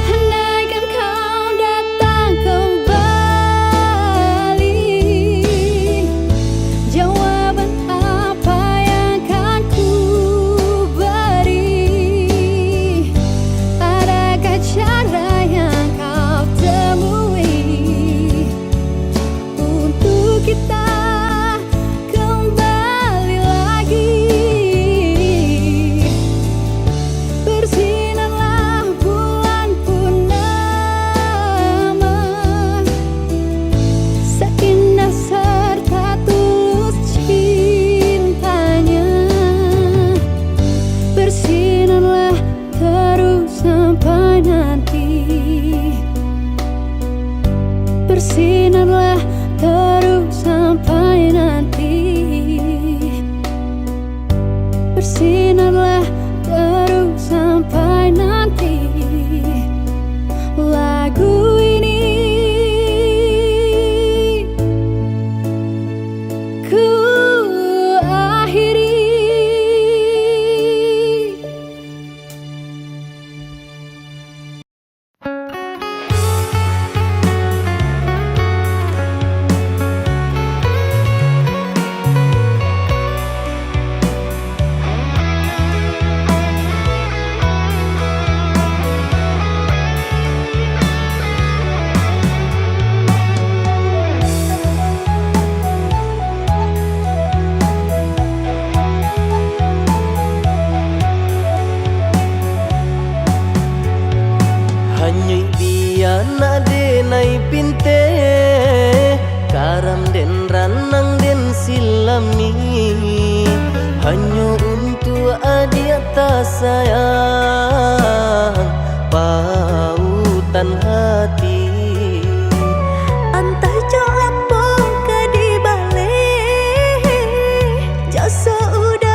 Andaikan kau datang kembali, jawaban apa yang kan ku bari? Adakah cara yang kau temui untuk kita kembali lagi? Bersinarlah bulan purnama, seindah serta tulus cintanya. Bersinarlah terus sampai nanti. Bersinarlah terus sampai nanti. Bersinarlah terus sampai nanti. Lagu ini ku akhiri. Hanyo bianak denai pinteh, karam den ranang den silami, hanyo untuak adiak tasayang, pautan hati. Antah jo apo ka dibaleh, jo saudah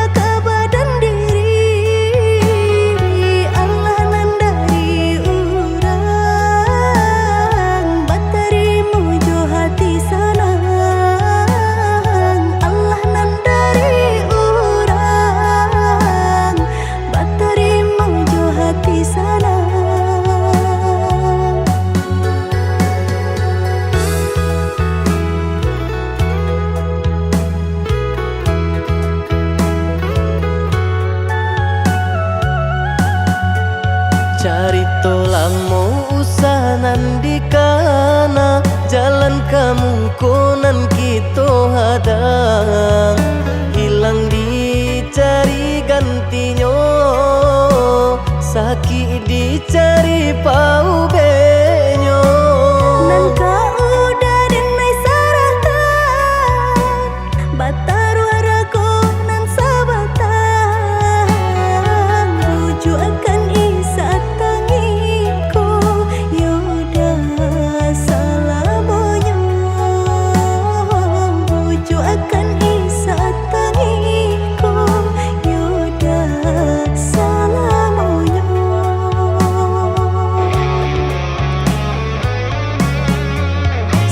Kana jalan ka muko nan kito hadang, hilang dicari gantinyo, sakik dicari paubehnyo. Nan ka udah den ai sarahkan, bataruah rago nan sabatang, bujuakan Isa tangiko, yo dah salamonyo, bujuakan Isa tangiko, yo dah salamonyo.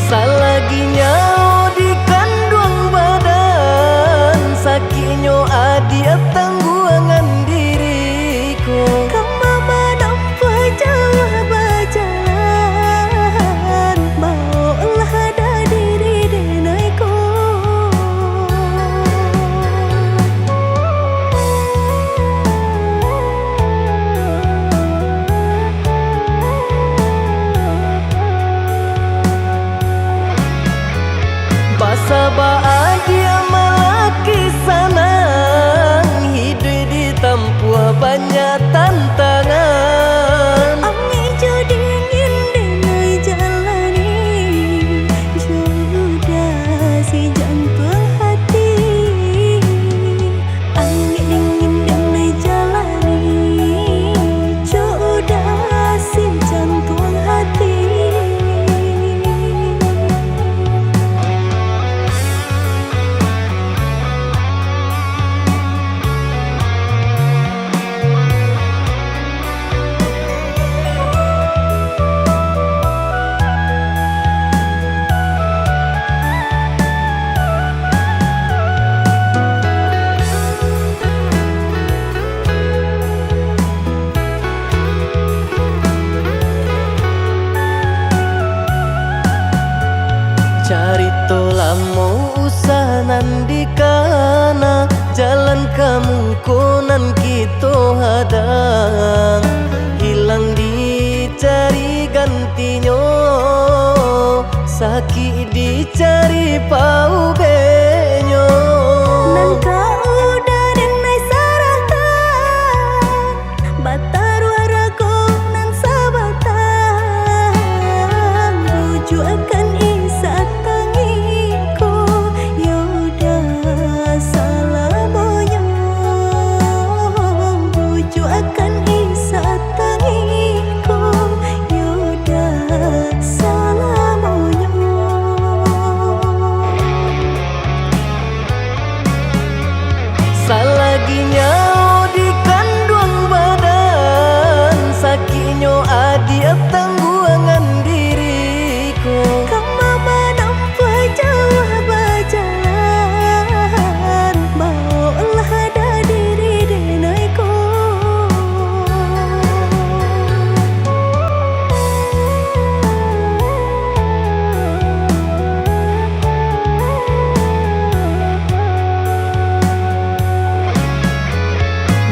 Salagi nyawo di kanduang badan, sakiknyo adiak tangguangan diri ko. Kama manampuah jauah bajalan, baoklah dah diri den ai ko. Basaba adiak malaki sanang, hiduik ditampuah banyak tantangan. Angek jo dingin den ai jalani, jo udah si jantuang hati. Angek dingin den ai jalani, jo udah si jantuang hati. Carito lamo usah nan dikana, jalan ka muko nan kito hadang, hilang dicari gantinyo, sakik dicari paubehnyo. Nan ka udah den ai sarahkan, bataruah rago nan sabatang, bujuakan Isa tangiko, yo dah salamonyo, bujuakan Isa tangiko, yo dah salamonyo. Salagi nyawo di kanduang badan, sakiknyo adiak tangguangan diri ko. Kama manampuah jauah bajalan, baoklah dah diri den ai ko.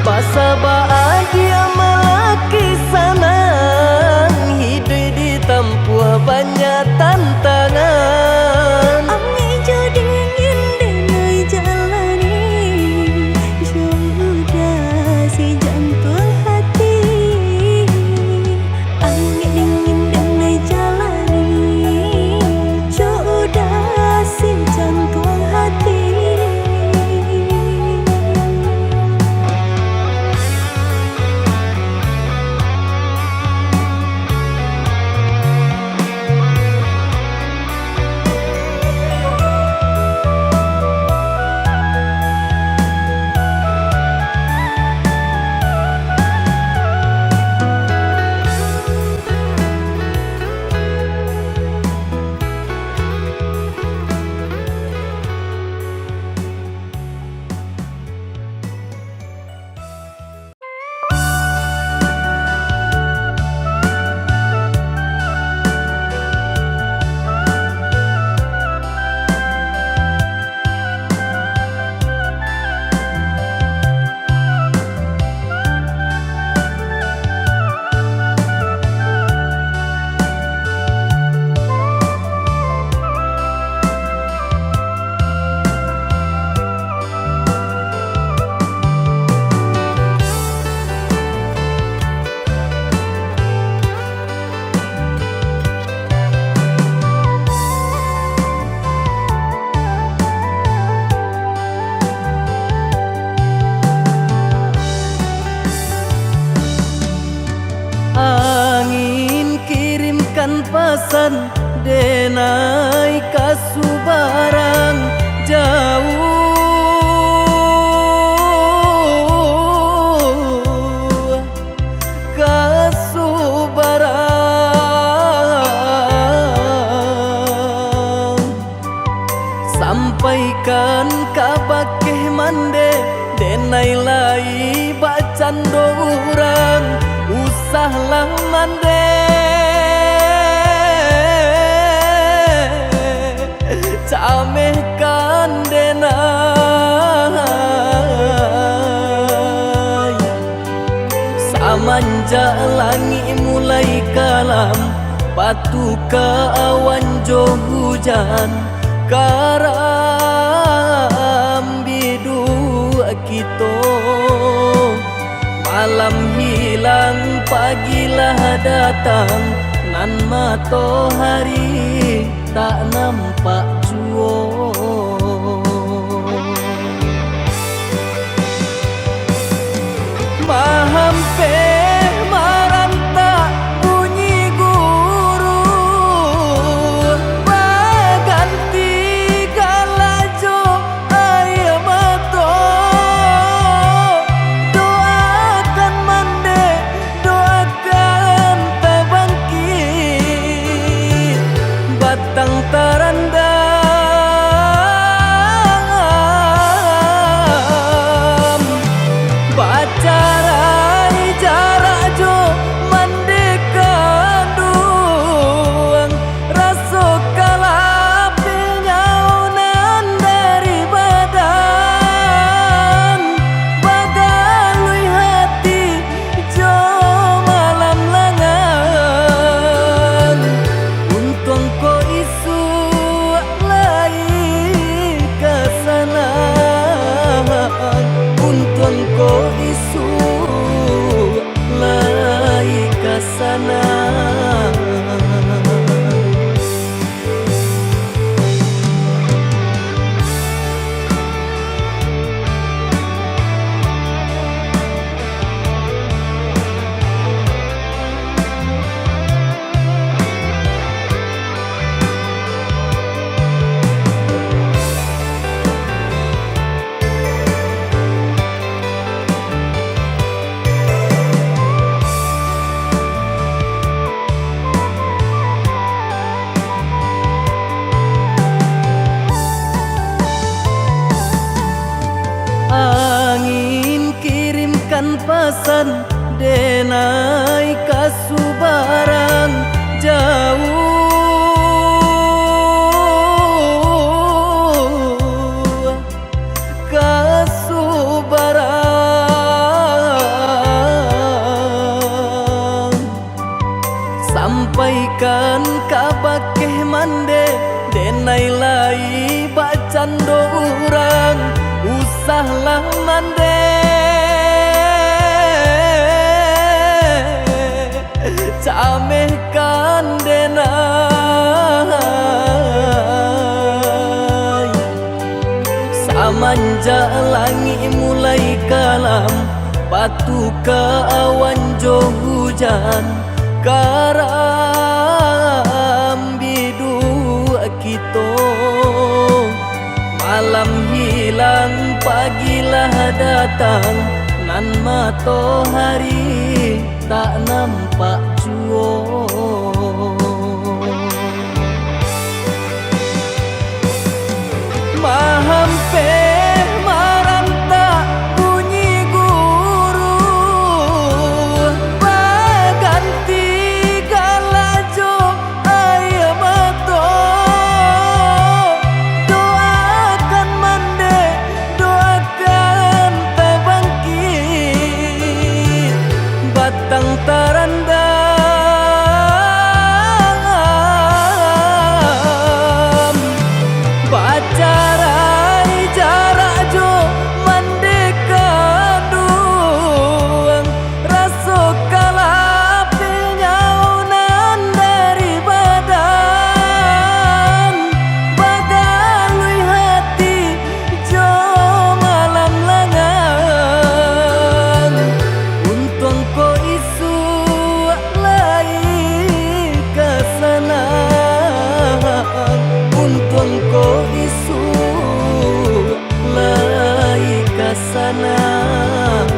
Basaba adiak malaki sanang, hiduik ditampuah banyak tantangan. Angek jo dingin den ai jalani, jo udah si jantuang hati. Angek dingin den ai jalani, jo udah si jantuang hati. Denai lai bacando urang, usahlah mandeh, camehkan denai. Samanjak langik mulai kalam, patuka awan jo hujan, karam biduak kito. Malam hilang, pagilah datang, nan matohari tak nampak juo. Mahampeh marantak bunyi guruh, baganti galak jo aia mato. Doakan mandeh, doakan tabangkik, batang tarandam. Bacarai jarak jo mandeh kanduang, raso kalapeh nyao nan dari badan, bagaluih hati jo malam langang. Untuang ko isuak lai ka sanang, untuang ko isuak lai ka sanang. Angin kirimkan pasan, denai ka subarang jauah, ka subarang. Sampaikan kabakeh mandeh, denai lai bacando urang, usahlah mandeh, camehkan denai. Samanjak langik mulai kalam, patuka awan jo hujan, karam biduak kito. Malam hilang, pagilah datang, nan matohari tak nampak juo. Mahampeh marantak bunyi guruh, baganti galak jo aia mato. Doakan mandeh, doakan tabangkik, batang tarandam. Bacarai jarak jo mandeh kanduang, raso kalapeh nyao nan dari badan, bagaluih hati jo malam langang. Untuang ko isuak lai ka sanang, untuang ko isuak lai ka sanang.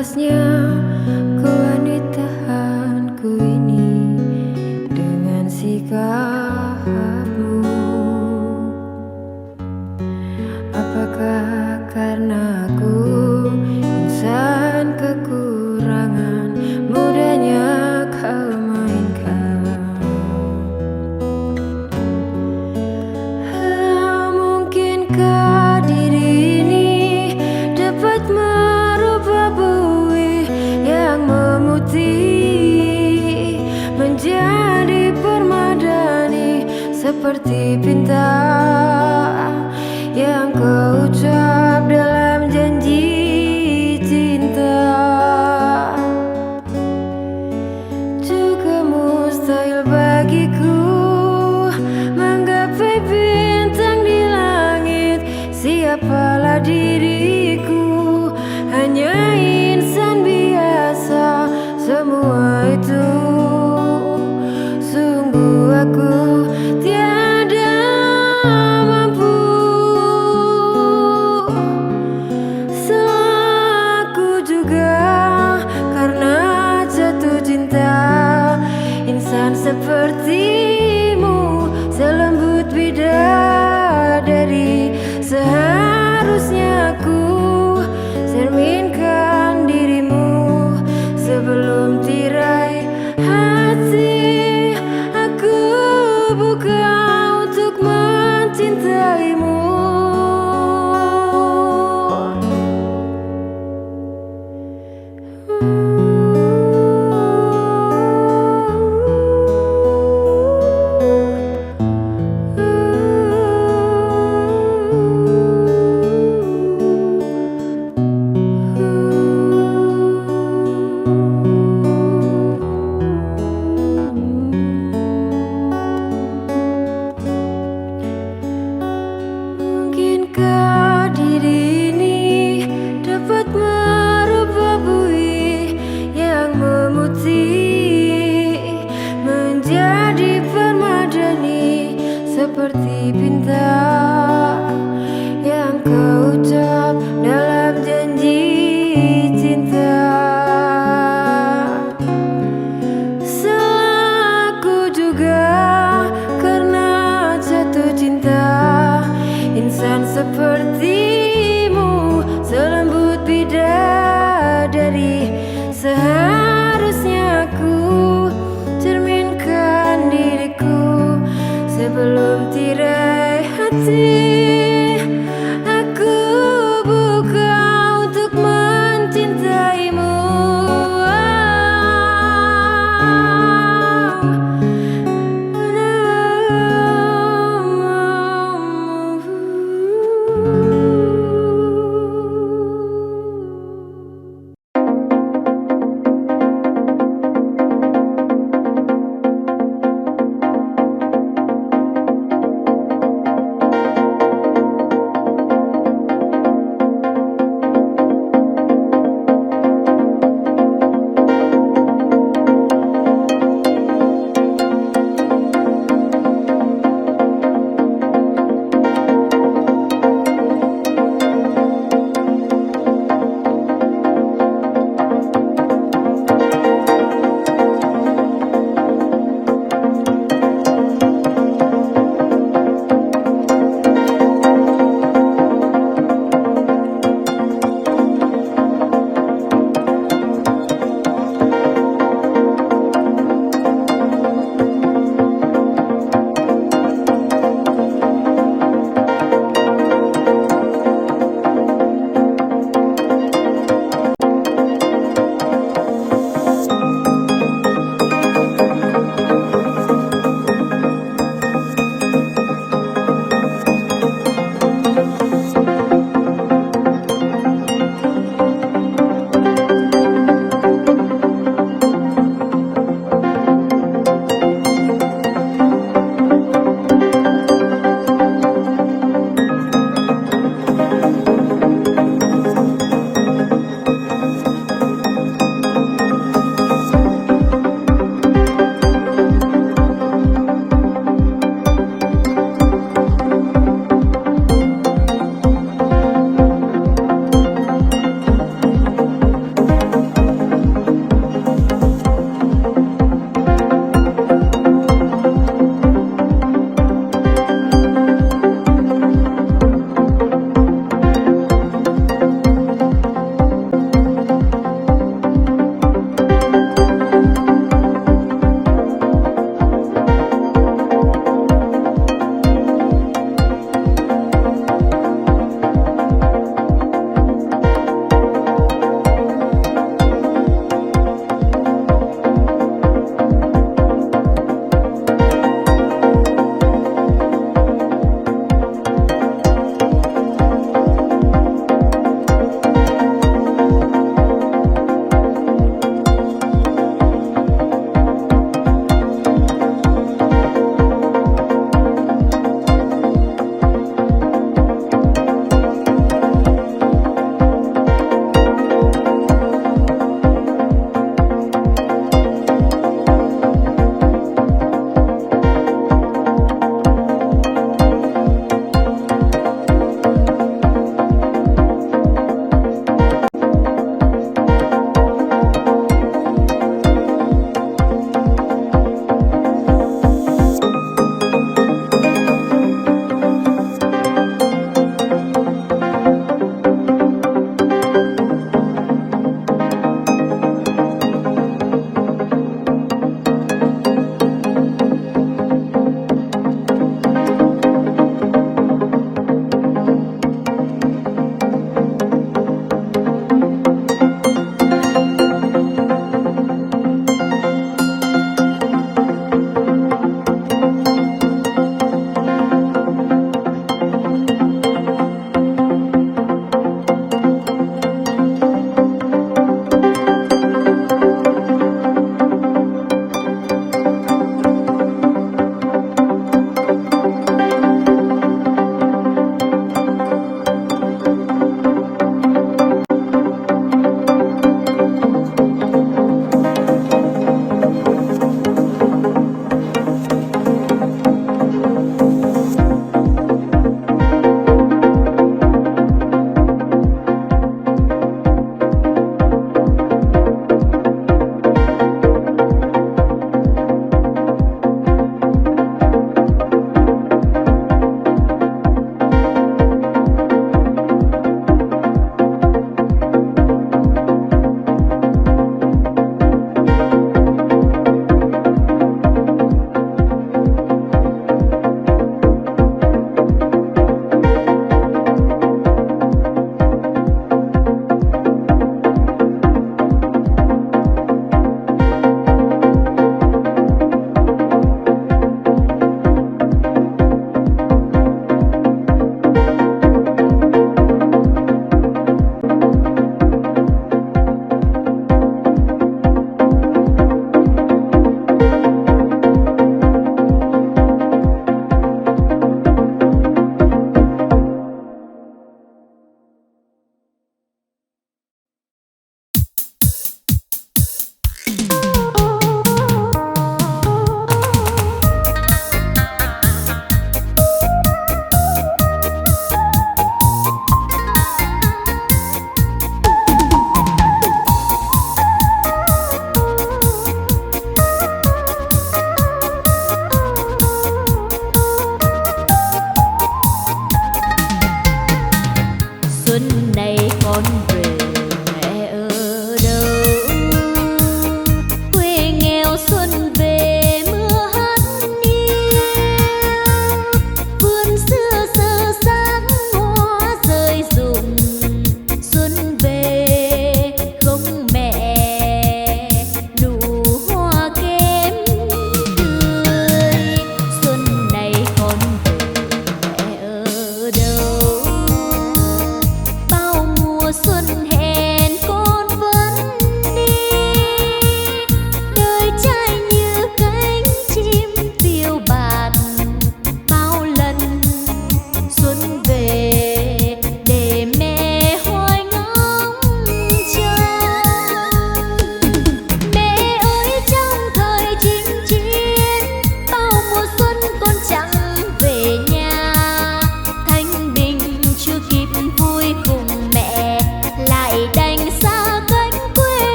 Pantasnya kau aneh tahanku ini dengan sikapmu. Apakah karena aku insan kekurangan, mudahnya kau mainkan? Mungkinkah diri ini dapat merubah buih yang memutih menjadi permadani seperti pinta yang kau ucap dalam janji cinta? Juga mustahil bagiku menggapai bintang di langit. Siapalah diriku, hanya insan biasa. Semua itu sungguh aku tiada mampu. Salahku juga karena jatuh cinta. Insan sepertimu selembut bidadari. Seharusnya aku cerminkan dirimu sebelum tirai hati. Aku buka untuk mencintaimu. Mungkinkah diri ini dapat merubah buih yang memutih menjadi permadani seperti pinta yang kau ucap dalam janji cinta? Salahku juga karena jatuh cinta. Insan sepertimu selembut bidadari. Seharusnya aku cerminkan diriku sebelum tirai hati.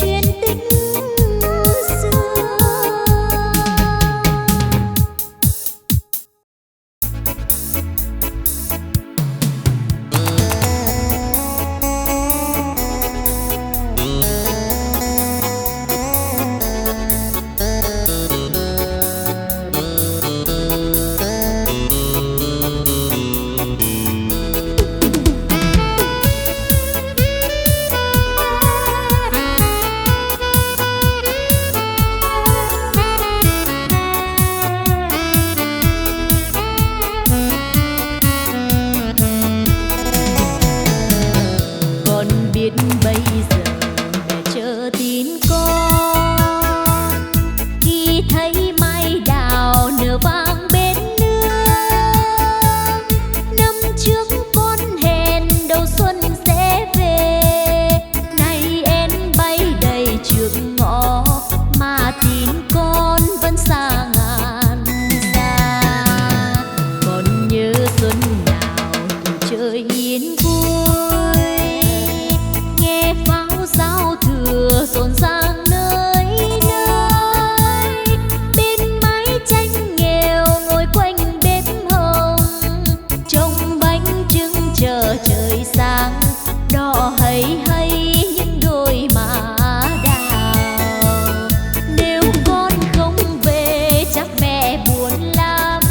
Chuyện tình xưa. Con biết bây giờ mẹ chờ tin con, khi thấy mai đào nở vàng bên nương. Năm trước con hẹn đầu xuân sẽ về, nay én bay đầy trước ngõ, mà tin con vẫn xa ngàn xa. Con nhớ xuân nào tuổi chơi yên vui, nghe pháo giao thừa rộn ràng nơi nơi. Bên mái tranh nghèo ngồi quanh bếp hồng, trông bánh trưng chờ trời sáng, đỏ hây hây những đôi mã đào. Nếu con không về chắc mẹ buồn lắm,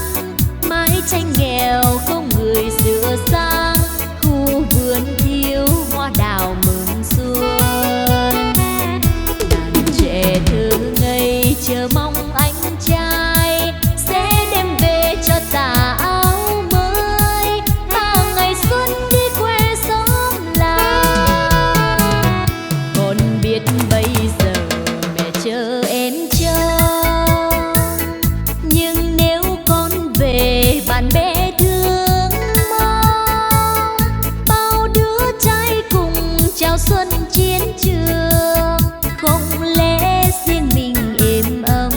mái tranh nghèo không người sửa sang, khu vườn thiếu hoa đào mừng xuân. Đàn trẻ thơ ngây chờ mong anh trai sẽ đem về cho ta áo mới, bao ngày xuân đi khoe xóm làng. Con biết bây giờ mẹ chờ em trông, nhưng nếu con về bạn bè thương mong, bao đứa trai cùng chào xuân chiến trường. Không lẽ riêng mình êm ấm,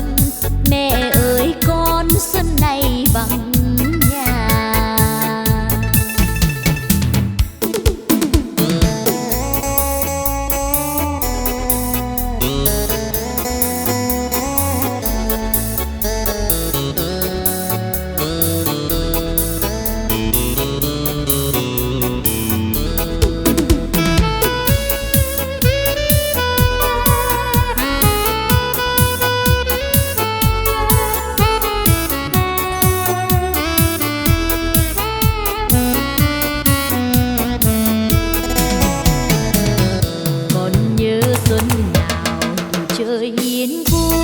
mẹ ơi con xuân này vắng nhà. Con nhớ xuân nào tuổi chơi yên vui,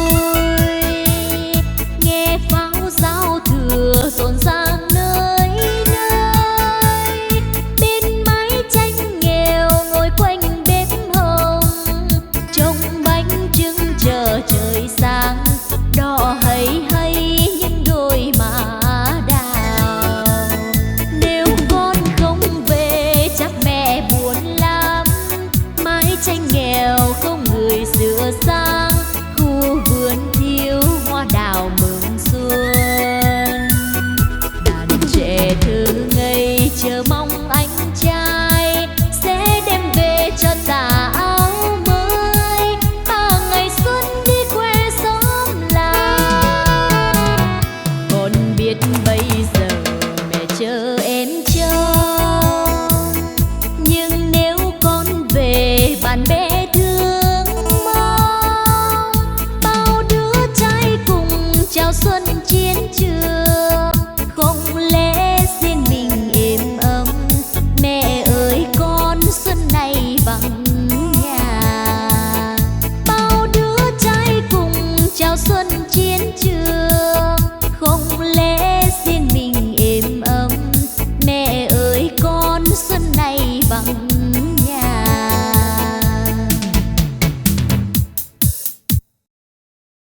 nghe pháo giao thừa rộn ràng nơi nơi. Bên mái tranh nghèo ngồi quanh bếp hồng, trông bánh trưng chờ trời sáng, đỏ hây hây những đôi mã đào. Nếu con không về chắc mẹ buồn lắm, mái tranh nghèo không người sửa sang, khu vườn thiếu hoa đào mừng xuân. Đàn trẻ thơ ngây chờ mong